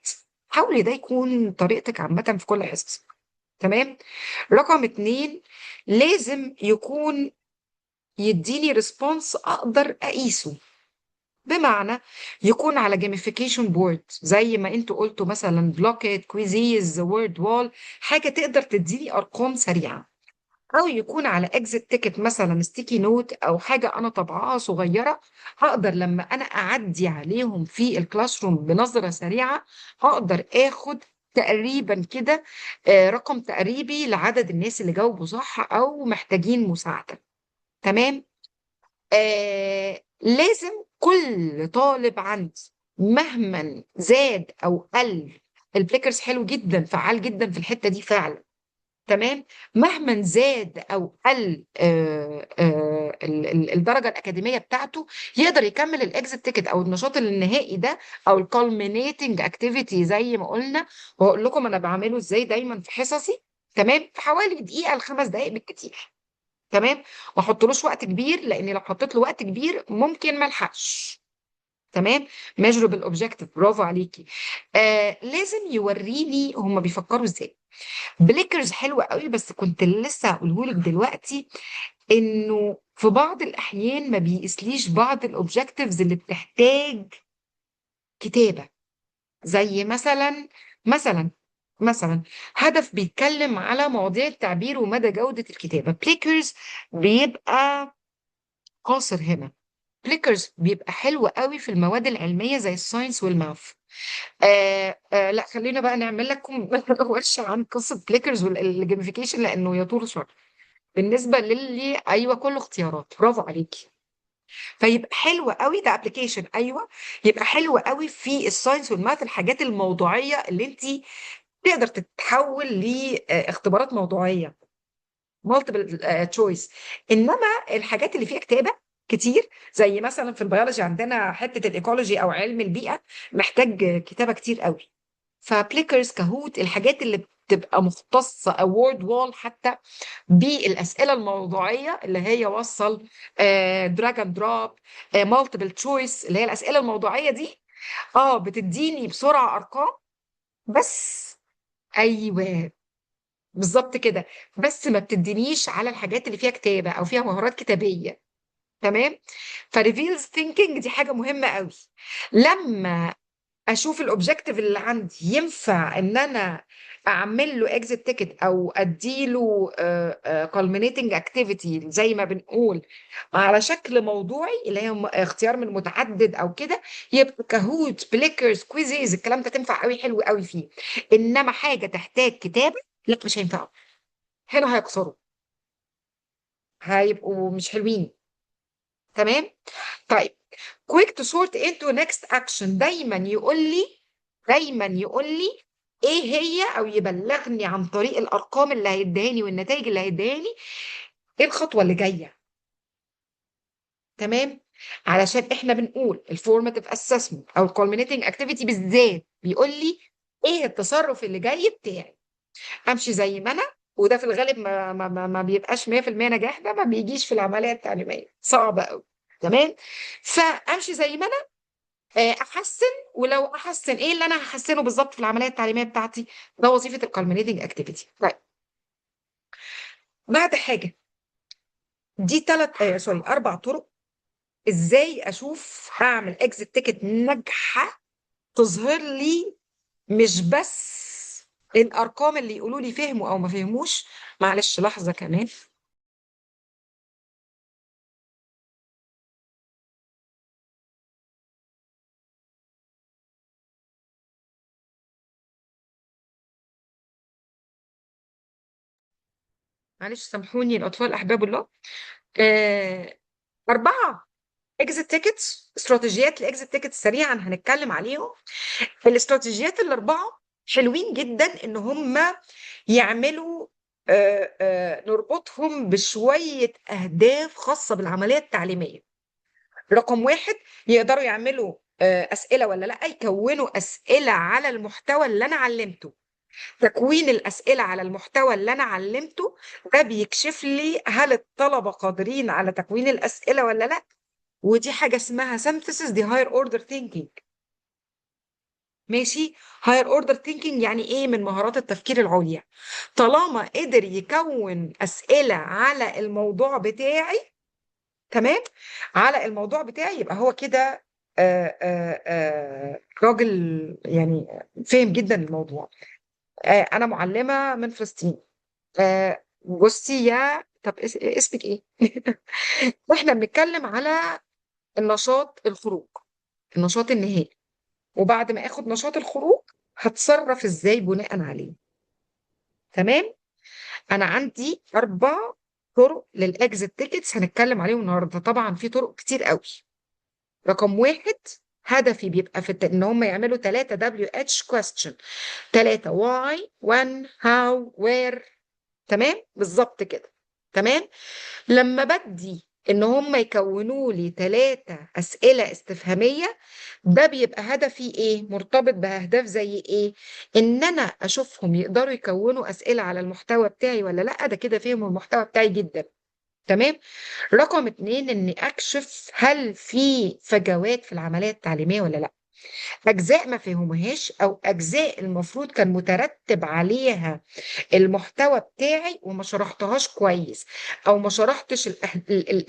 حاولي ده يكون طريقتك عامة في كل حصة. تمام؟ رقم 2، لازم يكون يديني response اقدر اقيسه، بمعنى يكون على gamification board زي ما انتوا قلتوا، مثلا Blooket، Quizizz، Wordwall، حاجه تقدر تديني ارقام سريعه، او يكون على exit ticket مثلا sticky note او حاجه انا طبعاها صغيره، هقدر لما انا اعدي عليهم في ال classroom بنظره سريعه هقدر اخد تقريبا كده رقم تقريبي لعدد الناس اللي جاوبوا صح او محتاجين مساعده. تمام؟ لازم كل طالب عندي مهما زاد او قل، ال Plickers حلو جدا، فعال جدا في الحته دي فعلا. تمام؟ مهما زاد او قل الدرجه الاكاديميه بتاعته، يقدر يكمل ال exit ticket او النشاط النهائي ده او ال culminating activity زي ما قلنا. وهقول لكم انا بعمله ازاي دايما في حصصي. تمام؟ في حوالي دقيقه لخمس دقائق بالكتير. تمام؟ ما احطلوش وقت كبير، لان لو حطيت له وقت كبير ممكن ما الحقش. تمام؟ measurable objective، برافو عليكي. لازم يوريني هما بيفكروا ازاي. Plickers حلوة قوي، بس كنت لسه هقوله لك دلوقتي انه في بعض الاحيان ما بيقيسليش بعض ال objectives اللي بتحتاج كتابة، زي مثلا هدف بيتكلم على مواضيع التعبير ومدى جودة الكتابة. Plickers بيبقى قاصر هنا. Plickers بيبقى حلو قوي في المواد العلمية زي ال science وال math. لا خلينا بقى نعمل لكم ورشة عن قصة Plickers وال gamification لأنه يطول شوية. بالنسبة للي أيوة كله اختيارات، برافو عليكي. فيبقى حلو قوي ده application، ايوه يبقى حلو قوي في ال science وال math، الحاجات الموضوعيه اللي انت تقدر تتحول لاختبارات موضوعيه multiple choice. انما الحاجات اللي فيها كتابه كتير زي مثلا في البيولوجي عندنا حته ال ecology او علم البيئه محتاج كتابه كتير قوي. ف Plickers، Kahoot، الحاجات اللي بتبقى مختصه او Wordwall حتى بالاسئله الموضوعيه اللي هي وصل، drag and drop، multiple choice، اللي هي الاسئله الموضوعيه دي بتديني بسرعه ارقام بس. ايوه بالظبط كده، بس ما بتدينيش على الحاجات اللي فيها كتابه او فيها مهارات كتابيه. تمام؟ ف reveals thinking دي حاجه مهمه قوي. لما اشوف ال objective اللي عندي ينفع ان انا اعمل له exit ticket او اديله culminating activity زي ما بنقول على شكل موضوعي اللي هي اختيار من متعدد او كده، يبقى Kahoot، Plickers، Quizizz، الكلام ده تنفع قوي، حلو قوي فيه. انما حاجه تحتاج كتابه لا مش هينفعوا، هنا هيقصروا، هيبقوا مش حلوين. تمام؟ طيب quick to sort into next action، دايما يقول لي ايه هي، او يبلغني عن طريق الارقام اللي هيديهاني والنتائج اللي هيديهاني ايه الخطوه اللي جايه. تمام؟ علشان احنا بنقول ال formative assessment او ال culminating activity بالذات بيقول لي ايه التصرف اللي جاي بتاعي؟ امشي زي ما انا، وده في الغالب ما بيبقاش 100% نجاح، ده ما بيجيش في العملية التعليمية، صعب قوي. تمام؟ فامشي زي ما انا، احسن، ولو احسن ايه اللي انا هحسنه بالظبط في العملية التعليمية بتاعتي؟ ده وظيفة ال culminating activity. طيب، بعد حاجة دي ثلاث sorry اربع طرق ازاي اشوف اعمل exit ticket ناجحة تظهر لي مش بس الارقام اللي يقولوا لي فهموا او ما فهموش. معلش لحظة كمان. معلش سامحوني، الاطفال احباب الله. 4 exit tickets، استراتيجيات ال exit tickets سريعا هنتكلم عليهم. الاستراتيجيات الاربعة حلوين جدا ان هم يعملوا نربطهم بشوية اهداف خاصة بالعملية التعليمية. رقم 1، يقدروا يعملوا اسئلة ولا لا، يكونوا اسئلة على المحتوى اللي انا علمته. تكوين الاسئلة على المحتوى اللي انا علمته ده بيكشف لي هل الطلبة قادرين على تكوين الاسئلة ولا لا، ودي حاجة اسمها synthesis، دي higher order thinking. ماشي، higher order thinking يعني ايه؟ من مهارات التفكير العليا. طالما قدر يكون اسئلة على الموضوع بتاعي، تمام، على الموضوع بتاعي، يبقى هو كده راجل فاهم جدا الموضوع. انا معلمه من فلسطين. بصي يا طب اسمك ايه؟ واحنا بنتكلم على النشاط الخروج، النشاط النهائي، وبعد ما اخد نشاط الخروج هتصرف ازاي بناء عليه. تمام؟ انا عندي 4 طرق لل exit tickets هنتكلم عليهم النهارده. طبعا في طرق كتير قوي. رقم 1، هدفي بيبقى في ان هم يعملوا 3 دبليو اتش كويستشن، 3 why، when، how، where. تمام؟ بالظبط كده. تمام؟ لما بدي ان هم يكونوا لي 3 اسئلة استفهامية، ده بيبقى هدفي ايه؟ مرتبط باهداف زي ايه؟ ان انا اشوفهم يقدروا يكونوا اسئلة على المحتوى بتاعي ولا لا، ده كده فهموا المحتوى بتاعي جدا. تمام؟ رقم 2، اني اكشف هل في فجوات في العملية التعليمية ولا لا، اجزاء ما فهموهاش او اجزاء المفروض كان مترتب عليها المحتوى بتاعي وما شرحتهاش كويس، او ما شرحتش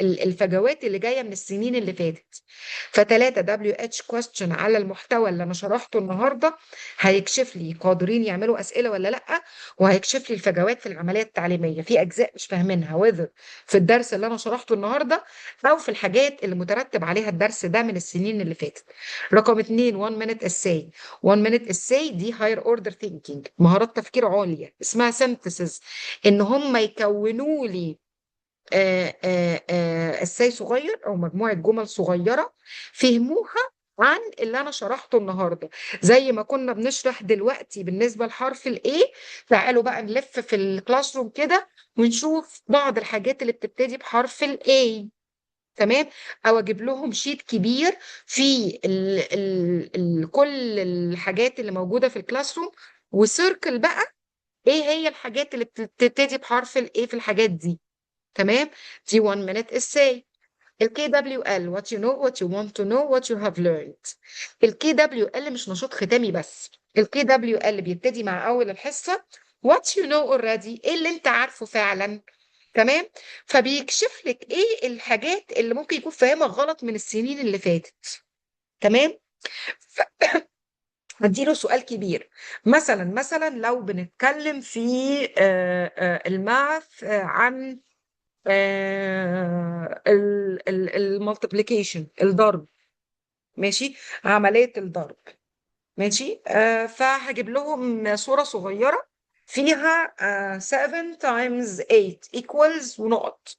الفجوات اللي جاية من السنين اللي فاتت. فتلاتة دبليو اتش كويستشن على المحتوى اللي انا شرحته النهارده هيكشف لي قادرين يعملوا اسئلة ولا لا، وهيكشف لي الفجوات في العملية التعليمية، في اجزاء مش فاهمينها whether في الدرس اللي انا شرحته النهارده او في الحاجات اللي مترتب عليها الدرس ده من السنين اللي فاتت. رقم 2، 1 minute essay. 1 minute essay دي higher order thinking، مهارات تفكير عليا اسمها synthesis، ان هم يكونوا لي essay صغير او مجموعة جمل صغيرة فهموها عن اللي انا شرحته النهارده. زي ما كنا بنشرح دلوقتي بالنسبة لحرف ال A، تعالوا بقى نلف في ال classroom كده ونشوف بعض الحاجات اللي بتبتدي بحرف ال A. تمام؟ او اجيب لهم sheet كبير في كل الحاجات اللي موجودة في ال classroom، و circle بقى ايه هي الحاجات اللي بتبتدي بحرف ال A في الحاجات دي. تمام؟ دي 1 minute essay. ال KWL what you know what you want to know what you have learned. ال KWL مش نشاط ختامي بس، ال KWL بيبتدي مع أول الحصة what you know already، إيه اللي أنت عارفه فعلا. تمام؟ فبيكشف لك إيه الحاجات اللي ممكن يكون فاهمها غلط من السنين اللي فاتت. تمام؟ هديله سؤال كبير، مثلا لو بنتكلم في ال math عن ال multiplication، الضرب، ماشي، عملية الضرب، ماشي، فهجيب لهم صورة صغيرة فيها 7 times 8 equals ونقط.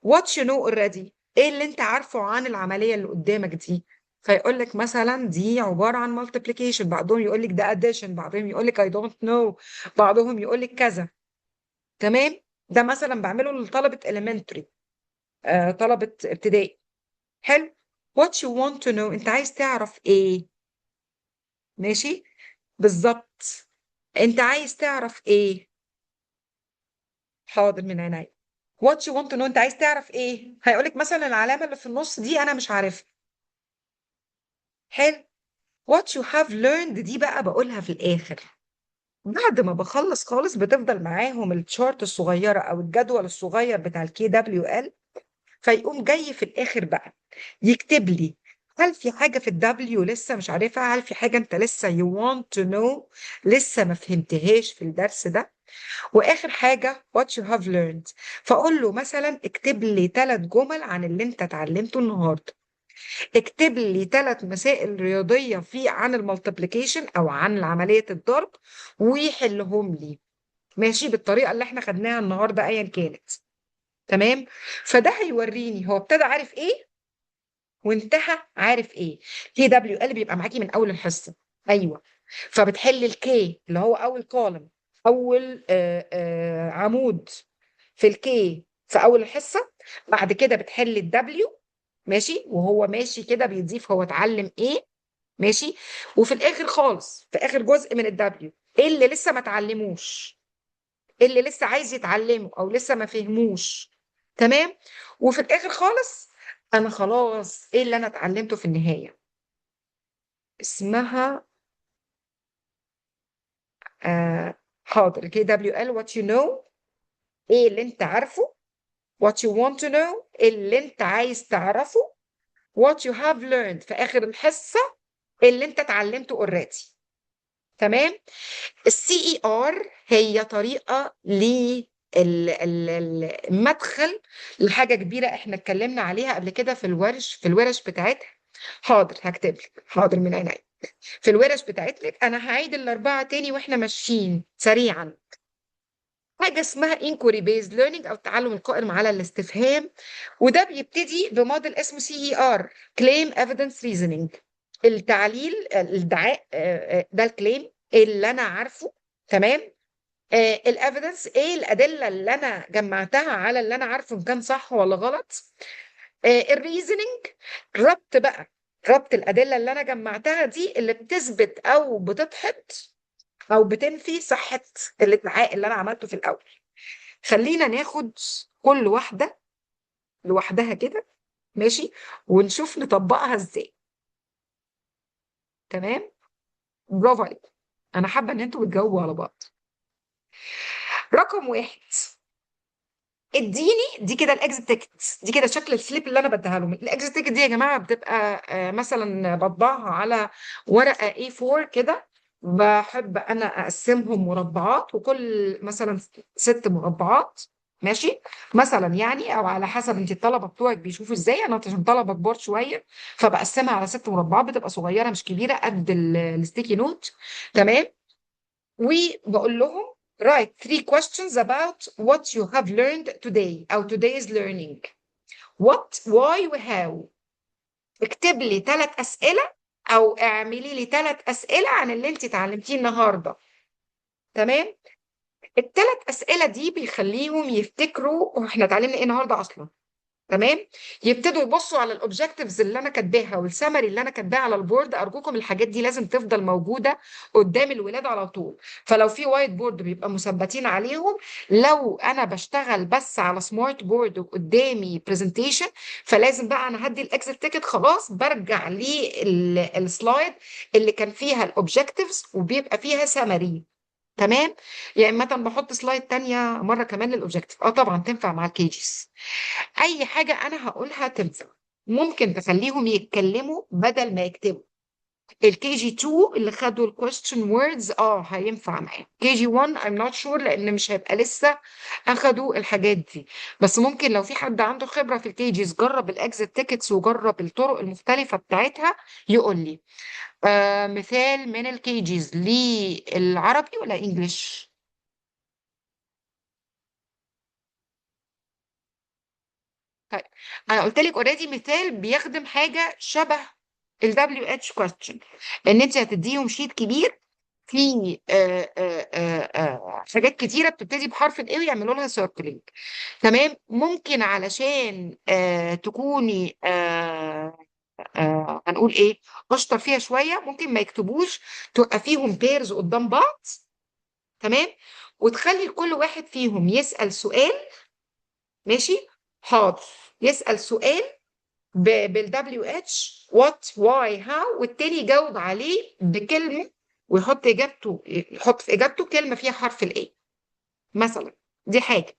What you know already، ايه اللي انت عارفه عن العملية اللي قدامك دي؟ فيقول لك مثلا دي عبارة عن multiplication، بعضهم يقول لك ده addition، بعضهم يقول لك I don't know، بعضهم يقول لك كذا. تمام؟ ده مثلا بعمله لطلبة elementary، طلبة ابتدائي. حلو. What you want to know، انت عايز تعرف ايه؟ ماشي. بالظبط. انت عايز تعرف ايه؟ حاضر من عينيا. what you want to know، انت عايز تعرف ايه؟ هيقولك مثلا العلامة اللي في النص دي انا مش عارفها. حلو. what you have learned دي بقى بقولها في الاخر بعد ما بخلص خالص. بتفضل معاهم ال chart الصغيرة او الجدول الصغير بتاع ال KWL، فيقوم جاي في الاخر بقى يكتب لي هل في حاجة في ال W لسه مش عارفها، هل في حاجة انت لسه you want to know لسه ما فهمتهاش في الدرس ده. واخر حاجة what you have learned، فاقول له مثلا اكتب لي 3 جمل عن اللي انت اتعلمته النهارده، اكتب لي 3 مسائل رياضية في عن ال multiplication او عن عملية الضرب ويحلهم لي، ماشي، بالطريقة اللي احنا خدناها النهارده ايا كانت. تمام. فده هيوريني هو ابتدى عارف ايه وانتهى عارف ايه. KWL بيبقى معاكي من اول الحصة، ايوه، فبتحل ال K اللي هو اول column، اول عمود في ال K في اول الحصة، بعد كده بتحل ال W، ماشي، وهو ماشي كده بيضيف هو اتعلم ايه، ماشي، وفي الاخر خالص في اخر جزء من ال W ايه اللي لسه ما اتعلموش، ايه اللي لسه عايز يتعلمه او لسه ما فهموش. تمام. وفي الاخر خالص انا خلاص ايه اللي انا اتعلمته في النهاية. اسمها حاضر، KWL what you know، ايه اللي انت عارفه، what you want to know اللي انت عايز تعرفه، what you have learned في اخر الحصة اللي انت اتعلمته already. تمام. ال CER هي طريقه للمدخل لحاجة كبيرة احنا اتكلمنا عليها قبل كده في الورش بتاعتها. حاضر هكتب لك، حاضر من عينيا. في الورش بتاعتك انا هعيد ال4 تاني واحنا ماشيين سريعا. حاجة اسمها inquiry based learning او التعلم القائم على الاستفهام، وده بيبتدي بموديل اسمه CER، claim evidence reasoning. التعليل، الادعاء، ده ال claim اللي انا عارفه، تمام. ال evidence ايه الادلة اللي انا جمعتها على اللي انا عارفه ان كان صح ولا غلط. ال reasoning ربط بقى، ربط الادلة اللي انا جمعتها دي اللي بتثبت او بتدحض او بتنفي صحة الادعاء اللي انا عملته في الاول. خلينا ناخد كل واحدة لوحدها كده، ماشي، ونشوف نطبقها ازاي. تمام، برافو عليكم، انا حابة ان انتوا بتجاوبوا على بعض. رقم 1، اديني دي كده ال exit ticket، دي كده شكل ال slip اللي انا بديها لهم. ال exit ticket دي يا جماعة بتبقى مثلا بطبعها على ورقة A4 كده، بحب انا اقسمهم مربعات، وكل مثلا 6 مربعات، ماشي، مثلا يعني، او على حسب انت الطلبة بتوعك بيشوفوا ازاي. انا عشان طلبه كبار شوية فبقسمها على 6 مربعات، بتبقى صغيرة مش كبيرة قد ال sticky note. تمام. وبقول لهم write 3 questions about what you have learned today أو today's learning. what, why و how. اكتب لي 3 أسئلة أو اعملي لي 3 أسئلة عن اللي انت اتعلمتيه النهاردة. تمام؟ التلات أسئلة دي بيخليهم يفتكروا واحنا اتعلمنا ايه النهاردة أصلا. تمام؟ يبتدوا يبصوا على ال objectives اللي انا كاتباها والسمري اللي انا كاتباها على ال board. ارجوكم الحاجات دي لازم تفضل موجودة قدام الولاد على طول. فلو في white board بيبقى مثبتين عليهم، لو انا بشتغل بس على smart board وقدامي presentation فلازم بقى انا هدي ال exit ticket خلاص، برجع لل slide اللي كان فيها ال objectives وبيبقى فيها سمري. تمام؟ يا اما مثلا بحط slide تانية مرة كمان لل objective. طبعا تنفع مع ال KGs. اي حاجة انا هقولها تنفع. ممكن تخليهم يتكلموا بدل ما يكتبوا. ال KG 2 اللي خدوا ال question words هينفع معاهم. KG 1 I'm not sure لان مش هيبقى لسه اخدوا الحاجات دي، بس ممكن لو في حد عنده خبره في ال KGs جرب ال exit tickets وجرب الطرق المختلفة بتاعتها يقول لي. مثال من ال KGs للعربي ولا English؟ طيب انا قلت لك already مثال بيخدم حاجة شبه ال WH question، ان انت هتديهم sheet كبير فيه حاجات كتيرة بتبتدي بحرف ال A ويعملوا لها circling. تمام؟ ممكن علشان تكوني هنقول نقول ايه، اشطر فيها شوية، ممكن ما يكتبوش، توقفيهم pairs قدام بعض، تمام، وتخلي كل واحد فيهم يسأل سؤال. ماشي، حاضر، يسأل سؤال بال WH what why how، والتاني يجاوب عليه بكلمة، ويحط إجابته، يحط في إجابته كلمة فيها حرف ال A مثلا. دي حاجة.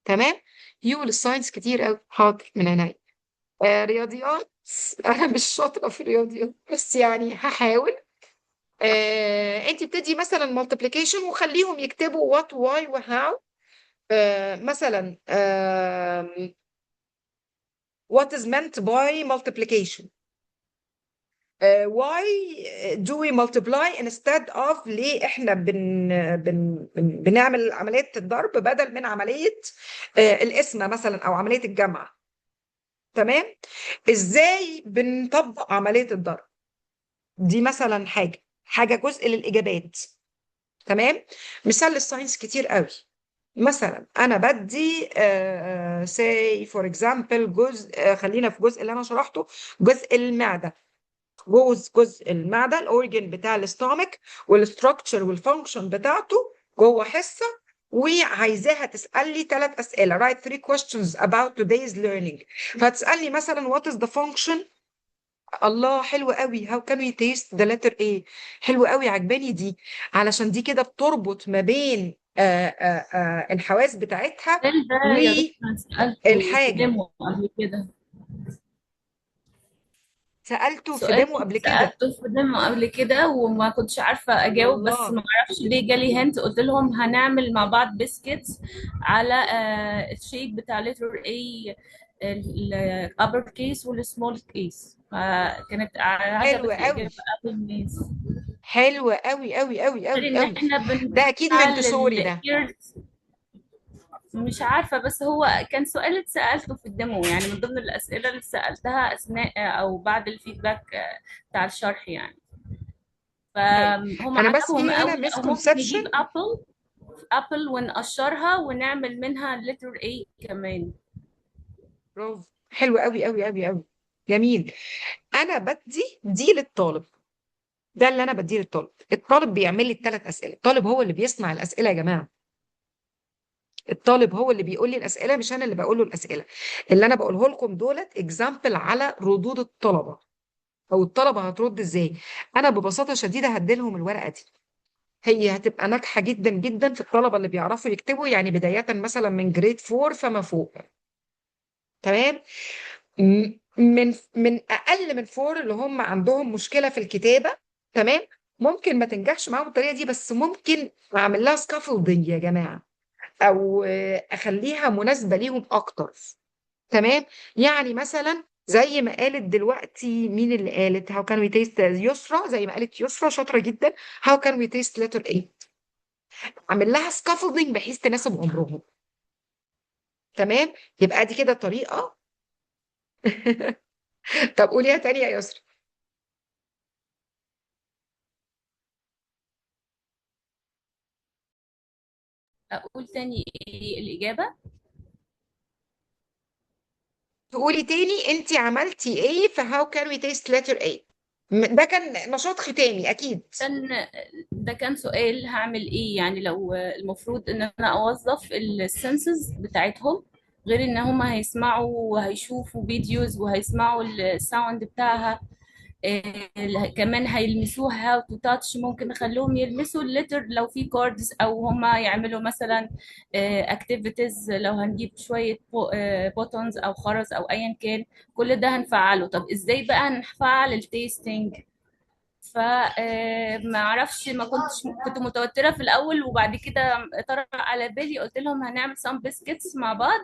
تمام. يو لل science كتير قوي، حاضر من عينيا. رياضيات انا مش شاطرة في الرياضيات بس يعني هحاول. انت بتدي مثلا multiplication وخليهم يكتبوا what why و how. مثلا what is meant by multiplication، why do we multiply instead of، ليه احنا بن بن بن بنعمل عملية الضرب بدل من عملية القسمة مثلا او عملية الجمع. تمام، ازاي بنطبق عملية الضرب دي مثلا، حاجة جزء للإجابات. تمام. مثال لل science كتير قوي، مثلا انا بدي say for example جزء، خلينا في جزء اللي انا شرحته، جزء المعدة، جزء المعدة، ال organ بتاع ال stomach وال structure وال function بتاعته جوه حصة، وعايزاها تسال لي 3 اسئلة، write 3 questions about today's learning. فهتسالني مثلا what is the function. الله حلو قوي، how can we taste the letter A، حلو قوي عجباني دي، علشان دي كده بتربط ما بين الحواس بتاعتها السؤال ده يا دكتور أنا سألته في والحاجة. demo قبل كده. سألته في سؤال demo قبل كده. سألته في demo قبل كده وما كنتش عارفة أجاوب، بس الله، ما أعرفش ليه جالي hint، قلت لهم هنعمل مع بعض biscuits على ال shape بتاع letter A، ال upper case وال small case، فكانت حلو عجبت قوي، الإجابة قوي الناس. حلو قوي قوي قوي غير قوي إن قوي. إحنا ده اكيد بنفعل منتسوري ده. ال ears. مش عارفة، بس هو كان سؤال اتسألته في ال demo، يعني من ضمن الأسئلة اللي سألتها أثناء أو بعد ال feedback بتاع الشرح يعني. طيب فهم انا بس عجبهم في هنا قوي. أو ممكن misconception. نجيب apple، apple ونقشرها ونعمل منها letter A كمان. برافو، حلو قوي قوي قوي قوي، جميل. انا بدي دي للطالب، ده اللي انا بديه للطالب. الطالب بيعمل لي الثلاث اسئلة، الطالب هو اللي بيصنع الاسئلة يا جماعة، الطالب هو اللي بيقول لي الاسئلة، مش انا اللي بقول له الاسئلة. اللي انا بقوله لكم دولت example على ردود الطلبة، او الطلبة هترد ازاي. انا ببساطة شديدة هدي لهم الورقة دي، هي هتبقى ناجحة جدا جدا في الطلبة اللي بيعرفوا يكتبوا، يعني بداية مثلا من grade 4 فما فوق. تمام، من اقل من 4 اللي هم عندهم مشكلة في الكتابة، تمام، ممكن ما تنجحش معاهم الطريقة دي، بس ممكن اعمل لها scaffolding يا جماعة، او اخليها مناسبة ليهم اكتر. تمام، يعني مثلا زي ما قالت دلوقتي، مين اللي قالت how can we taste، يسرا، زي ما قالت يسرا شاطرة جدا، how can we taste letter A، اعمل لها scaffolding بحيث تناسب عمرهم. تمام، يبقى دي كده طريقه. طب قوليها تاني يا يسرا. أقول تاني إيه الإجابة؟ تقولي تاني انت عملتي ايه في how can we taste letter A، ده كان نشاط ختامي اكيد. كان ده كان سؤال هعمل ايه يعني لو المفروض ان انا اوظف ال senses بتاعتهم، غير ان هم هيسمعوا وهيشوفوا videos وهيسمعوا ال sound بتاعها، كمان هيلمسوها to touch، ممكن نخليهم يلمسوا ال letter لو في cards، او هم يعملوا مثلا activities، لو هنجيب شوية buttons او خرز او ايا كان، كل ده هنفعله. طب ازاي بقى هنفعل ال tasting؟ ف ما اعرفش، ما كنتش كنت متوترة في الاول، وبعد كده طرأ على بالي قلت لهم هنعمل some biscuits مع بعض،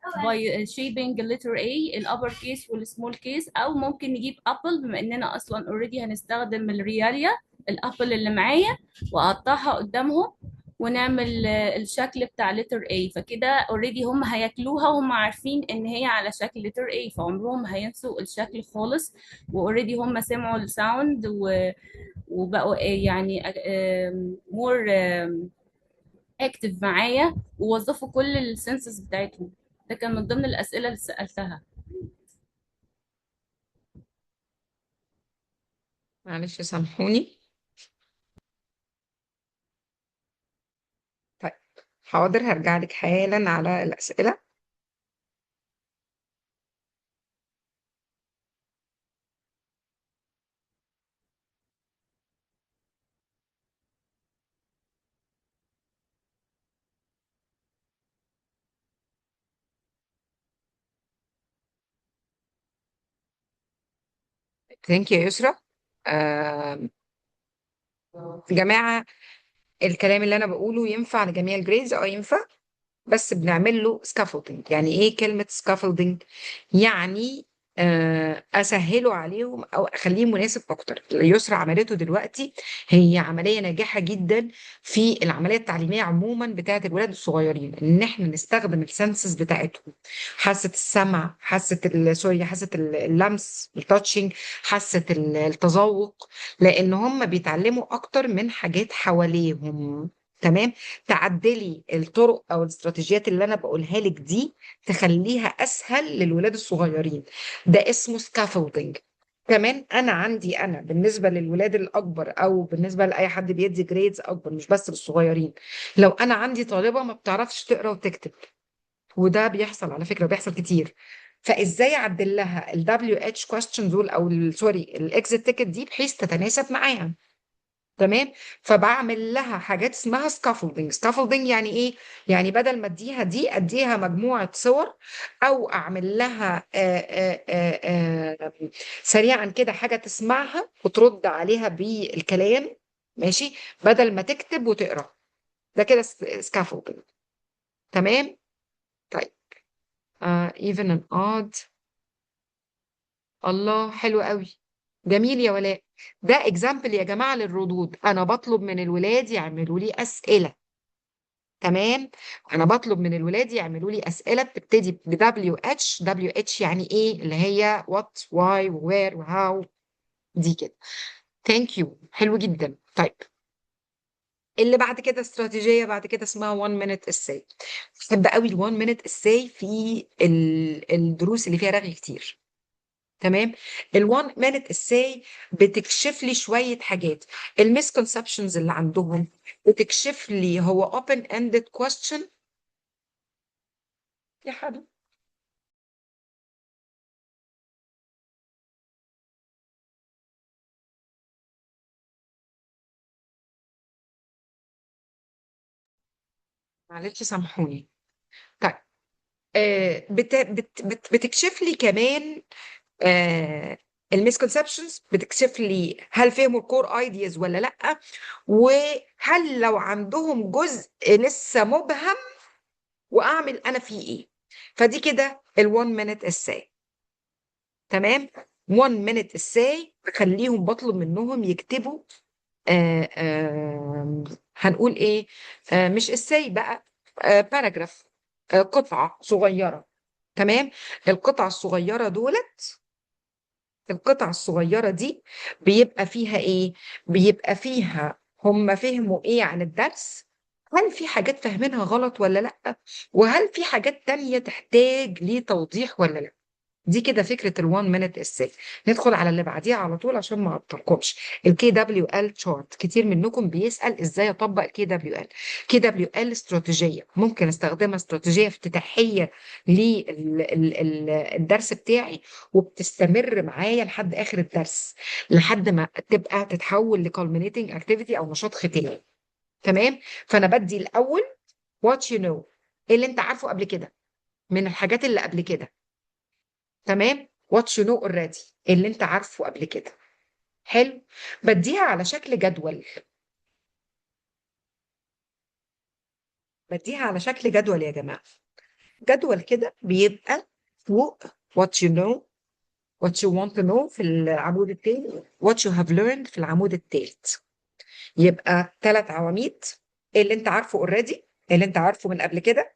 by shaping letter A ال upper case وال small case، او ممكن نجيب apple بما اننا اصلا already هنستخدم ال realia، ال apple اللي معايا واقطعها قدامهم ونعمل الشكل بتاع letter A، فكده already هم هياكلوها وهم عارفين ان هي على شكل letter A، فعمرهم هينسوا الشكل خالص، و already هم سمعوا ال sound وبقوا more active معايا ووظفوا كل ال senses بتاعتهم. ده كان من ضمن الأسئلة اللي سألتها. معلش سامحوني. طيب حاضر، هرجع لك حالا على الأسئلة. thank you يا يسرا. آه، جماعة، الكلام اللي أنا بقوله ينفع لجميع ال grades؟ ينفع، بس بنعمل له scaffolding. يعني إيه كلمة scaffolding؟ يعني أسهله عليهم أو أخليه مناسب أكتر. اللي يسرا عملته دلوقتي هي عملية ناجحة جدا في العملية التعليمية عموما بتاعة الولاد الصغيرين، إن إحنا نستخدم ال senses بتاعتهم، حاسة السمع، حاسة sorry، حاسة اللمس، ال touching، حاسة التذوق، لأن هم بيتعلموا أكتر من حاجات حواليهم. تمام؟ تعدلي الطرق او الاستراتيجيات اللي انا بقولها لك دي تخليها اسهل للولاد الصغيرين. ده اسمه scaffolding. كمان انا عندي، انا بالنسبة للولاد الاكبر او بالنسبة لاي حد بيدي grades اكبر، مش بس للصغيرين، لو انا عندي طالبه ما بتعرفش تقرا وتكتب، وده بيحصل على فكرة، بيحصل كتير، فازاي اعدل لها ال WH questions دول او sorry ال exit ticket دي بحيث تتناسب معاها. تمام؟ فبعمل لها حاجات اسمها scaffolding. scaffolding يعني ايه؟ يعني بدل ما اديها دي اديها مجموعة صور، او اعمل لها سريعا كده حاجة تسمعها وترد عليها بالكلام، ماشي، بدل ما تكتب وتقرا. ده كده scaffolding. تمام؟ طيب even and odd. الله، حلو قوي، جميل يا ولاء. ده example يا جماعة للردود. انا بطلب من الولاد يعملوا لي اسئلة. تمام؟ انا بطلب من الولاد يعملوا لي اسئلة بتبتدي ب WH. WH يعني ايه؟ اللي هي what, why, where, how، دي كده. thank you، حلو جدا. طيب اللي بعد كده استراتيجية بعد كده اسمها 1 minute essay. بحب قوي ال 1 minute essay في الدروس اللي فيها رغي كتير. تمام؟ ال 1 minute essay بتكشف لي شوية حاجات، ال misconceptions اللي عندهم، بتكشف لي هو open ended question يا حبيبي. معلش سامحوني. طيب بتكشف لي كمان ال misconceptions، بتكشف لي هل فهموا ال core ideas ولا لا، وهل لو عندهم جزء لسه مبهم واعمل انا فيه ايه. فدي كده ال 1 minute essay. تمام؟ 1 minute essay بخليهم، بطلب منهم يكتبوا، هنقول ايه، مش essay بقى، paragraph، قطعة صغيرة. تمام؟ القطعة الصغيرة دولت، القطعة الصغيرة دي بيبقى فيها ايه؟ بيبقى فيها هم فهموا ايه عن الدرس، هل في حاجات فاهمينها غلط ولا لأ، وهل في حاجات تانية تحتاج لتوضيح ولا لأ. دي كده فكرة ال 1 minute essay. ندخل على اللي بعديها على طول عشان ما اعطلكمش. ال KWL chart، كتير منكم بيسأل ازاي اطبق ال KWL. KWL استراتيجية ممكن استخدمها استراتيجية افتتاحية للدرس بتاعي، وبتستمر معايا لحد اخر الدرس، لحد ما تبقى تتحول ل culminating activity او نشاط ختامي. تمام؟ فانا بدي الاول what you know، ايه اللي انت عارفه قبل كده من الحاجات اللي قبل كده. تمام؟ what you know already، اللي انت عارفه قبل كده. حلو. بديها على شكل جدول، بديها على شكل جدول يا جماعة. جدول كده بيبقى فوق what you know، what you want to know في العمود الثاني، what you have learned في العمود الثالث. يبقى 3 عواميد، اللي انت عارفه already، اللي انت عارفه من قبل كده،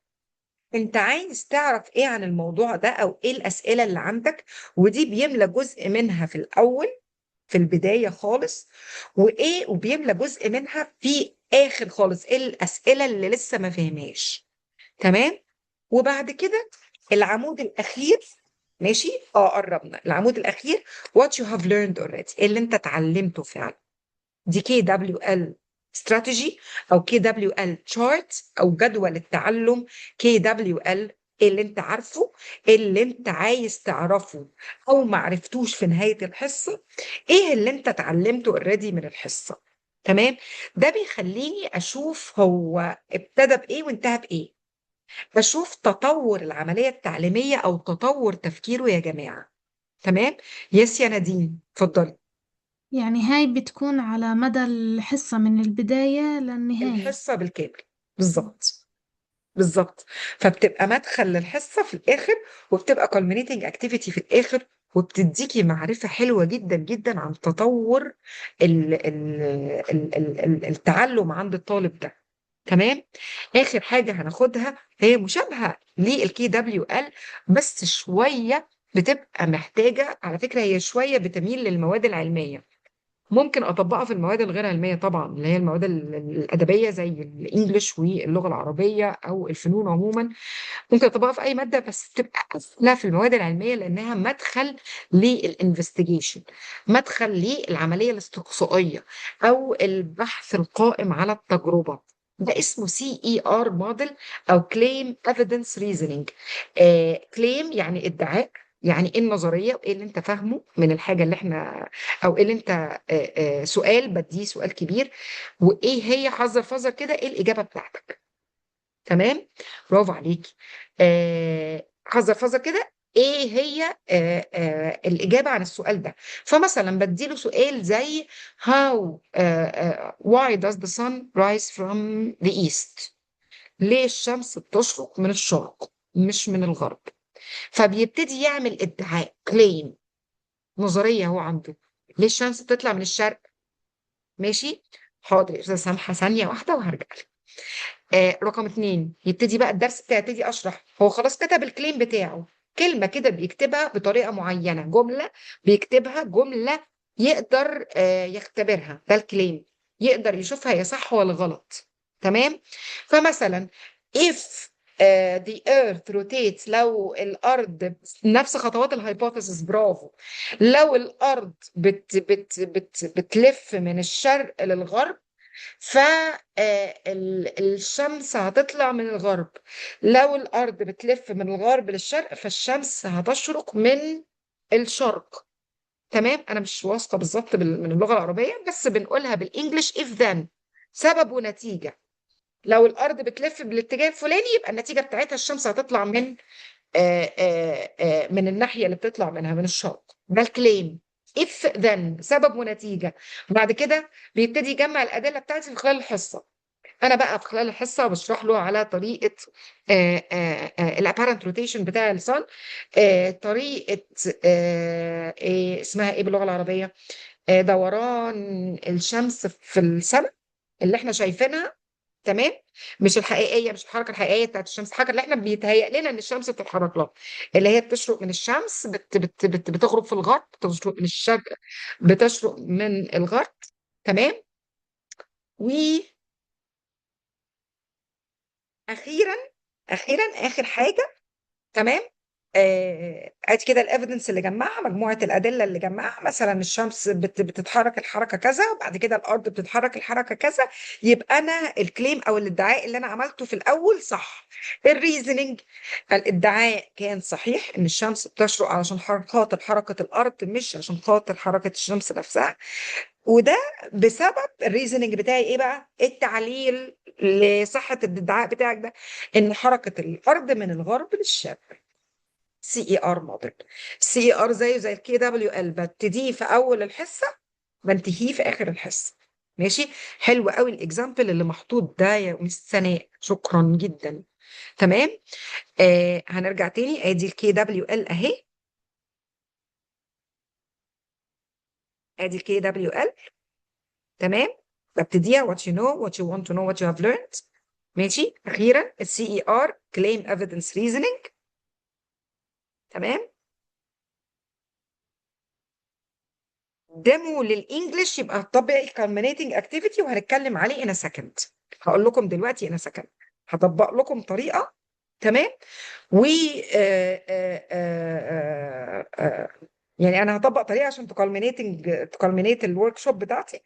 انت عايز تعرف ايه عن الموضوع ده او ايه الاسئلة اللي عندك، ودي بيملى جزء منها في الاول في البداية خالص، وبيملى جزء منها في اخر خالص، ايه الاسئلة اللي لسه ما فهمهاش. تمام؟ وبعد كده العمود الاخير ماشي، قربنا العمود الاخير، what you have learned already، إيه اللي انت اتعلمته فعلا. دي KWL strategy او KWL chart او جدول التعلم KWL، ايه اللي انت عارفه، ايه اللي انت عايز تعرفه او ما عرفتوش في نهاية الحصة، ايه اللي انت اتعلمته already من الحصة. تمام، ده بيخليني اشوف هو ابتدى بايه وانتهى بايه، بشوف تطور العملية التعليمية او تطور تفكيره يا جماعة. تمام، yes يا نادين اتفضلي. يعني هاي بتكون على مدى الحصة من البداية للنهاية؟ الحصة بالكامل، بالظبط بالظبط. فبتبقى مدخل للحصة في الآخر، وبتبقى culminating activity في الآخر، وبتديكي معرفة حلوة جدا جدا عن تطور ال ال ال ال التعلم عند الطالب ده. تمام، آخر حاجة هناخدها هي مشابهة لل KWL بس شوية بتبقى محتاجة، على فكرة هي شوية بتميل للمواد العلمية، ممكن اطبقها في المواد الغير علمية طبعا اللي هي المواد الادبية زي ال English واللغة العربية او الفنون عموما، ممكن اطبقها في اي مادة، بس تبقى اسهل في المواد العلمية لانها مدخل لل investigation، مدخل للعملية الاستقصائية او البحث القائم على التجربة. ده اسمه CER model او claim evidence reasoning. claim يعني ادعاء، يعني ايه النظرية وايه اللي انت فاهمه من الحاجة اللي احنا، او ايه اللي انت سؤال بديه سؤال كبير، وايه هي حذر فذر كده ايه الاجابة بتاعتك. تمام، برافو عليكي. حذر فذر كده ايه هي الاجابة عن السؤال ده. فمثلا بديله سؤال زي how why does the sun rise from the east، ليه الشمس بتشرق من الشرق مش من الغرب. فبيبتدي يعمل ادعاء claim، نظرية هو عنده، ليه الشمس بتطلع من الشرق. ماشي، حاضر يا استاذه سامحه، ثانية واحدة وهرجع لك. رقم 2 يبتدي بقى الدرس بتاعي، ابتدي اشرح، هو خلاص كتب ال claim بتاعه، كلمة كده بيكتبها بطريقة معينة، جملة بيكتبها، جملة يقدر يختبرها، ده ال claim، يقدر يشوفها هي صح ولا غلط. تمام، فمثلا if the earth rotates، لو الارض نفس خطوات ال hypothesis، برافو، لو الارض بت بت بت بتلف من الشرق للغرب، فالشمس هتطلع من الغرب، لو الارض بتلف من الغرب للشرق فالشمس هتشرق من الشرق. تمام، انا مش واثقة بالظبط من اللغة العربية، بس بنقولها بال English if then، سبب ونتيجة. لو الارض بتلف بالاتجاه الفلاني يبقى النتيجة بتاعتها الشمس هتطلع من الناحية اللي بتطلع منها من الشرق. ده ال claim if then، سبب ونتيجة. بعد كده بيبتدي يجمع الادلة بتاعتي في خلال الحصة. انا بقى في خلال الحصة بشرح له على طريقه ال apparent rotation بتاع ال sun، طريقه اسمها ايه باللغة العربية، دوران الشمس في السماء اللي احنا شايفينها. تمام، مش الحقيقية، مش الحركة الحقيقية بتاعت الشمس، الحركة اللي احنا بيتهيأ لنا ان الشمس بتتحرك لها، اللي هي بتشرق من الشمس بت بت بت بتغرب في الغرب، بتشرق من الشرق بتشرق من الغرب. تمام، واخيرا اخيرا اخر حاجة، تمام، ادي كده ال evidence اللي جمعها، مجموعة الادلة اللي جمعها، مثلا الشمس بتتحرك الحركة كذا، وبعد كده الارض بتتحرك الحركة كذا، يبقى انا ال claim او الادعاء اللي انا عملته في الاول صح. ال reasoning، الادعاء كان صحيح ان الشمس بتشرق علشان خاطر حركة الارض مش عشان خاطر حركة الشمس نفسها، وده بسبب ال reasoning بتاعي ايه بقى؟ التعليل لصحة الادعاء بتاعك ده، ان حركة الارض من الغرب للشرق. CER model، CER زيه زي ال KWL، ببتديه في اول الحصة بنتهيه في اخر الحصة. ماشي، حلو قوي ال example اللي محطوط ده يا مس سناء، شكرا جدا. تمام، هنرجع تاني، ادي ال KWL اهي، ادي ال KWL. تمام، ببتديها what you know، what you want to know، what you have learned. ماشي، اخيرا ال CER claim evidence reasoning. تمام، demo لل English يبقى هتطبق culminating activity وهنتكلم عليه in a second. هقول لكم دلوقتي in a second، هطبق لكم طريقه تمام. و آه، آه، آه، آه، يعني انا هطبق طريقه عشان ت culminating ت culminate ال workshop بتاعتي،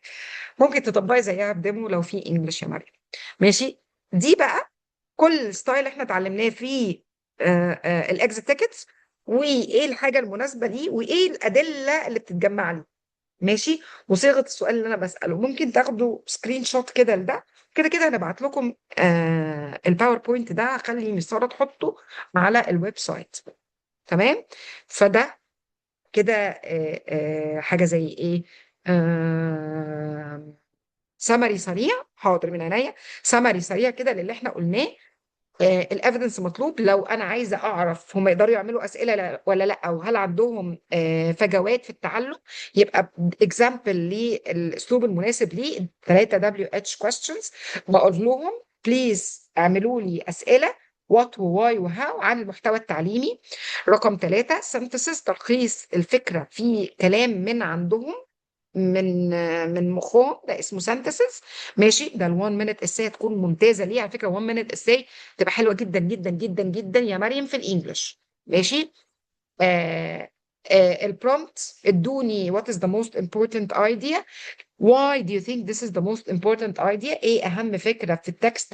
ممكن تطبقي زيها ب demo لو في English يا مريم. ماشي. دي بقى كل style احنا اتعلمناه في ال exit tickets، وايه الحاجة المناسبة ليه، وايه الادلة اللي بتتجمع لي. ماشي. وصيغة السؤال اللي انا بساله ممكن تاخدوا screenshot كده لده. كده كده هنبعت لكم ال PowerPoint ده، هخلي مس ساره تحطه على ال website. تمام. فده كده حاجة زي ايه، سمري سريع. حاضر من عينيا. سمري سريع كده للي احنا قلناه. ال evidence مطلوب لو انا عايزه اعرف هم يقدروا يعملوا اسئلة ولا لا، او هل عندهم فجوات في التعلم. يبقى example للاسلوب المناسب ليه 3 WH questions. بقول لهم please اعملوا لي اسئلة what و why و how عن المحتوى التعليمي. رقم 3 synthesis، تلخيص الفكرة في كلام من عندهم، من مخهم، ده اسمه synthesis. ماشي. ده ال 1 minute essay تكون ممتازة ليه على فكرة. 1 minute essay تبقى حلوة جدا جدا جدا جدا يا مريم في ال English. ماشي. ال prompt ادوني what is the most important idea، why do you think this is the most important idea، ايه اهم فكرة في ال text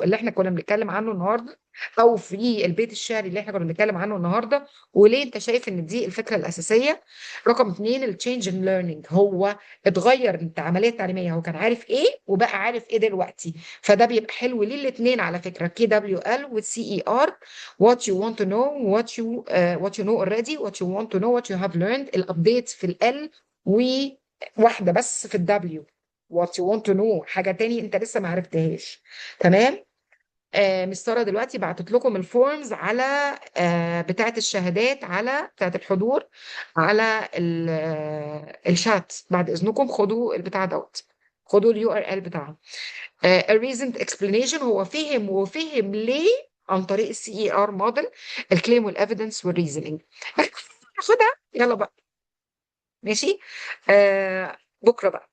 اللي احنا كنا بنتكلم عنه النهارده، او في البيت الشعري اللي احنا كنا بنتكلم عنه النهارده، وليه انت شايف ان دي الفكرة الاساسية. رقم 2 ال change in learning، هو اتغير انت العملية التعليمية، هو كان عارف ايه وبقى عارف ايه دلوقتي، فده بيبقى حلو ليه الاثنين على فكرة، KWL وال CER، what you want to know، what you know already، what you want to know، what you have learned، ال updates في ال L، وواحدة بس في ال W، what you want to know حاجة تاني انت لسه ما عرفتهاش. تمام. مس ساره دلوقتي بعتت لكم ال forms على بتاعه الشهادات، على بتاعه الحضور، على الشات. بعد اذنكم خدوا البتاع دوت، خدوا ال URL بتاعها. A reasoned explanation، هو فهم وفهم ليه عن طريق ال CER model، ال claim وال evidence وال reasoning. خدها يلا بقى. ماشي. بكره بقى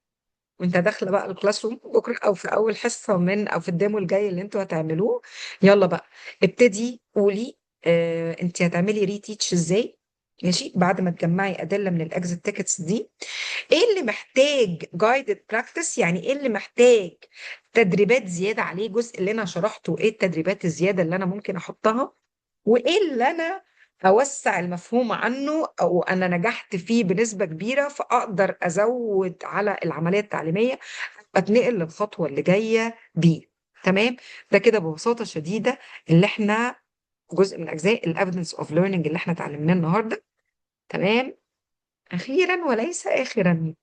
وانت داخله بقى ال classroom بكره، او في اول حصة من، او في ال demo الجاي اللي انتوا هتعملوه، يلا بقى ابتدي قولي انت هتعملي reteach ازاي. ماشي. بعد ما تجمعي ادلة من ال exit tickets دي، ايه اللي محتاج guided practice، يعني ايه اللي محتاج تدريبات زيادة عليه، جزء اللي انا شرحته ايه التدريبات الزيادة اللي انا ممكن احطها، وايه اللي انا اوسع المفهوم عنه او انا نجحت فيه بنسبة كبيرة فاقدر ازود على العملية التعليمية، اتنقل للخطوة اللي جاية بيه. تمام. ده كده ببساطة شديدة اللي احنا جزء من اجزاء ال evidence of learning اللي احنا اتعلمناه النهارده. تمام. اخيرا وليس اخرا،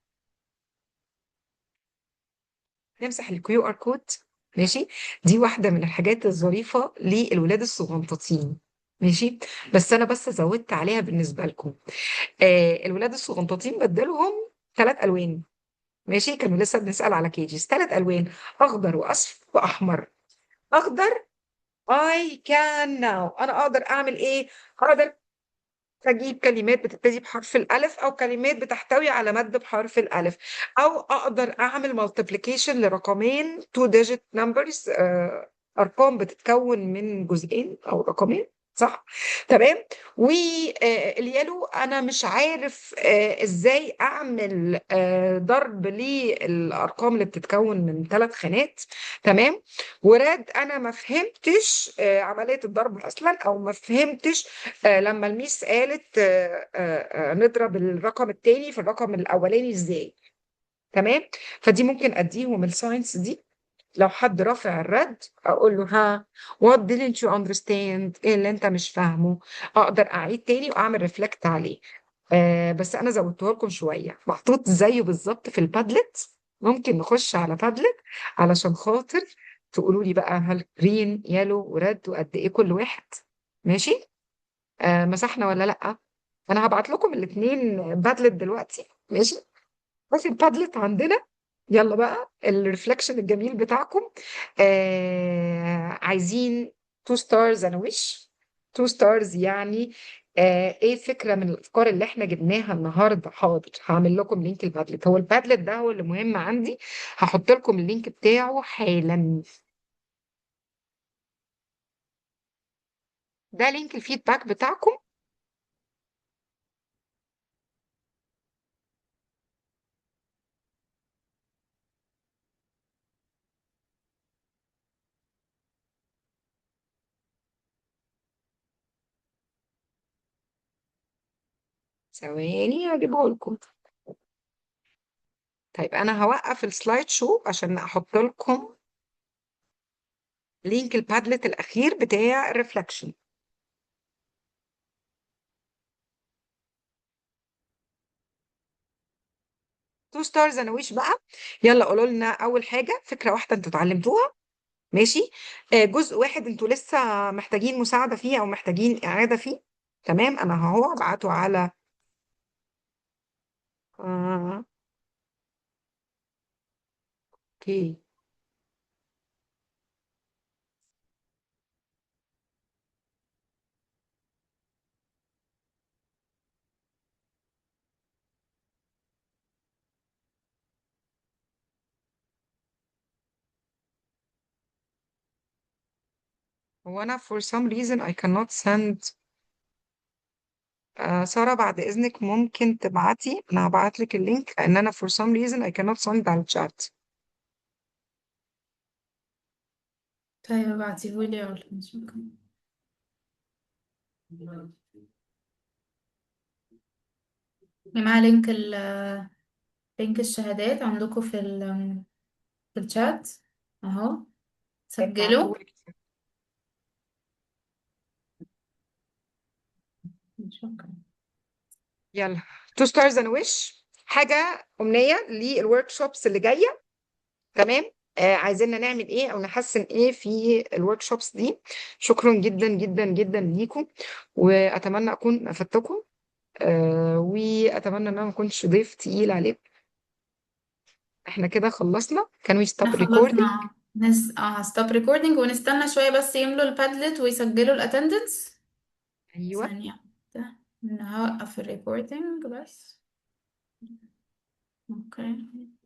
نمسح ال QR code. ماشي. دي واحدة من الحاجات الظريفة للولاد الصغنطاطين. ماشي. بس انا بس زودت عليها بالنسبة لكم. الولاد الصغنطاطين بدلهم 3 الوان. ماشي. كانوا لسه بنسال على KGs، 3 الوان، اخضر واصفر واحمر. اخضر I can now، انا اقدر اعمل ايه؟ اقدر اجيب كلمات بتبتدي بحرف الالف، او كلمات بتحتوي على مد بحرف الالف، او اقدر اعمل multiplication لرقمين 2 digit numbers، ارقام بتتكون من جزئين او رقمين، صح؟ تمام. وال yellow انا مش عارف ازاي اعمل ضرب للارقام اللي بتتكون من 3 خانات. تمام. و red انا ما فهمتش عملية الضرب اصلا، او ما فهمتش لما ال miss قالت نضرب الرقم الثاني في الرقم الاولاني ازاي. تمام. فدي ممكن اديهم ال signs دي. لو حد رافع ال red اقول له ها what didn't you understand، ايه اللي انت مش فاهمه، اقدر اعيد تاني واعمل reflect عليه. بس انا زودته لكم شوية، محطوط زيه بالظبط في ال Padlet. ممكن نخش على Padlet علشان خاطر تقولوا لي بقى هل green yellow و red وقد ايه كل واحد. ماشي. مسحنا ولا لا؟ انا هبعت لكم الاثنين Padlet دلوقتي. ماشي. بس ال Padlet عندنا. يلا بقى ال reflection الجميل بتاعكم. عايزين 2 stars and a wish. 2 stars يعني ايه فكرة من الافكار اللي احنا جبناها النهارده. حاضر هعمل لكم link ال Padlet. هو ال Padlet ده هو اللي مهم عندي، هحط لكم ال link بتاعه حالا. ده link ال feedback بتاعكم. ثواني هجيبه لكم. طيب انا هوقف ال slide show عشان احط لكم link ال Padlet الاخير بتاع ال reflection. two stars and a wish بقى. يلا قولوا لنا اول حاجة، فكرة واحدة انتوا اتعلمتوها، ماشي؟ جزء واحد انتوا لسه محتاجين مساعدة فيه او محتاجين اعاده فيه. تمام، انا اهو ابعته على okay. هو انا for some reason I cannot send. سارة بعد إذنك ممكن تبعتي، أنا هبعت لك ال link لأن أنا for some reason I cannot send على الشات. طيب ابعتيهولي يلا، شكرا. يا جماعة link الشهادات عندكم في الشات اهو، سجلوا. بعتهولك. شكرا. يلا two stars and a wish، حاجة أمنية لل workshops اللي جاية. تمام، عايزيننا نعمل ايه او نحسن ايه في ال workshops دي. شكرا جدا جدا جدا ليكم، واتمنى اكون افدتكم، واتمنى ان انا ما اكونش ضيف تقيل عليكم. احنا كده خلصنا. Can we stop احنا recording؟ خلصنا. نس اه stop recording ونستنى شوية بس يملوا ال Padlet ويسجلوا ال attendance. ايوه. ثانية واحدة، انا هوقف ال recording بس. okay.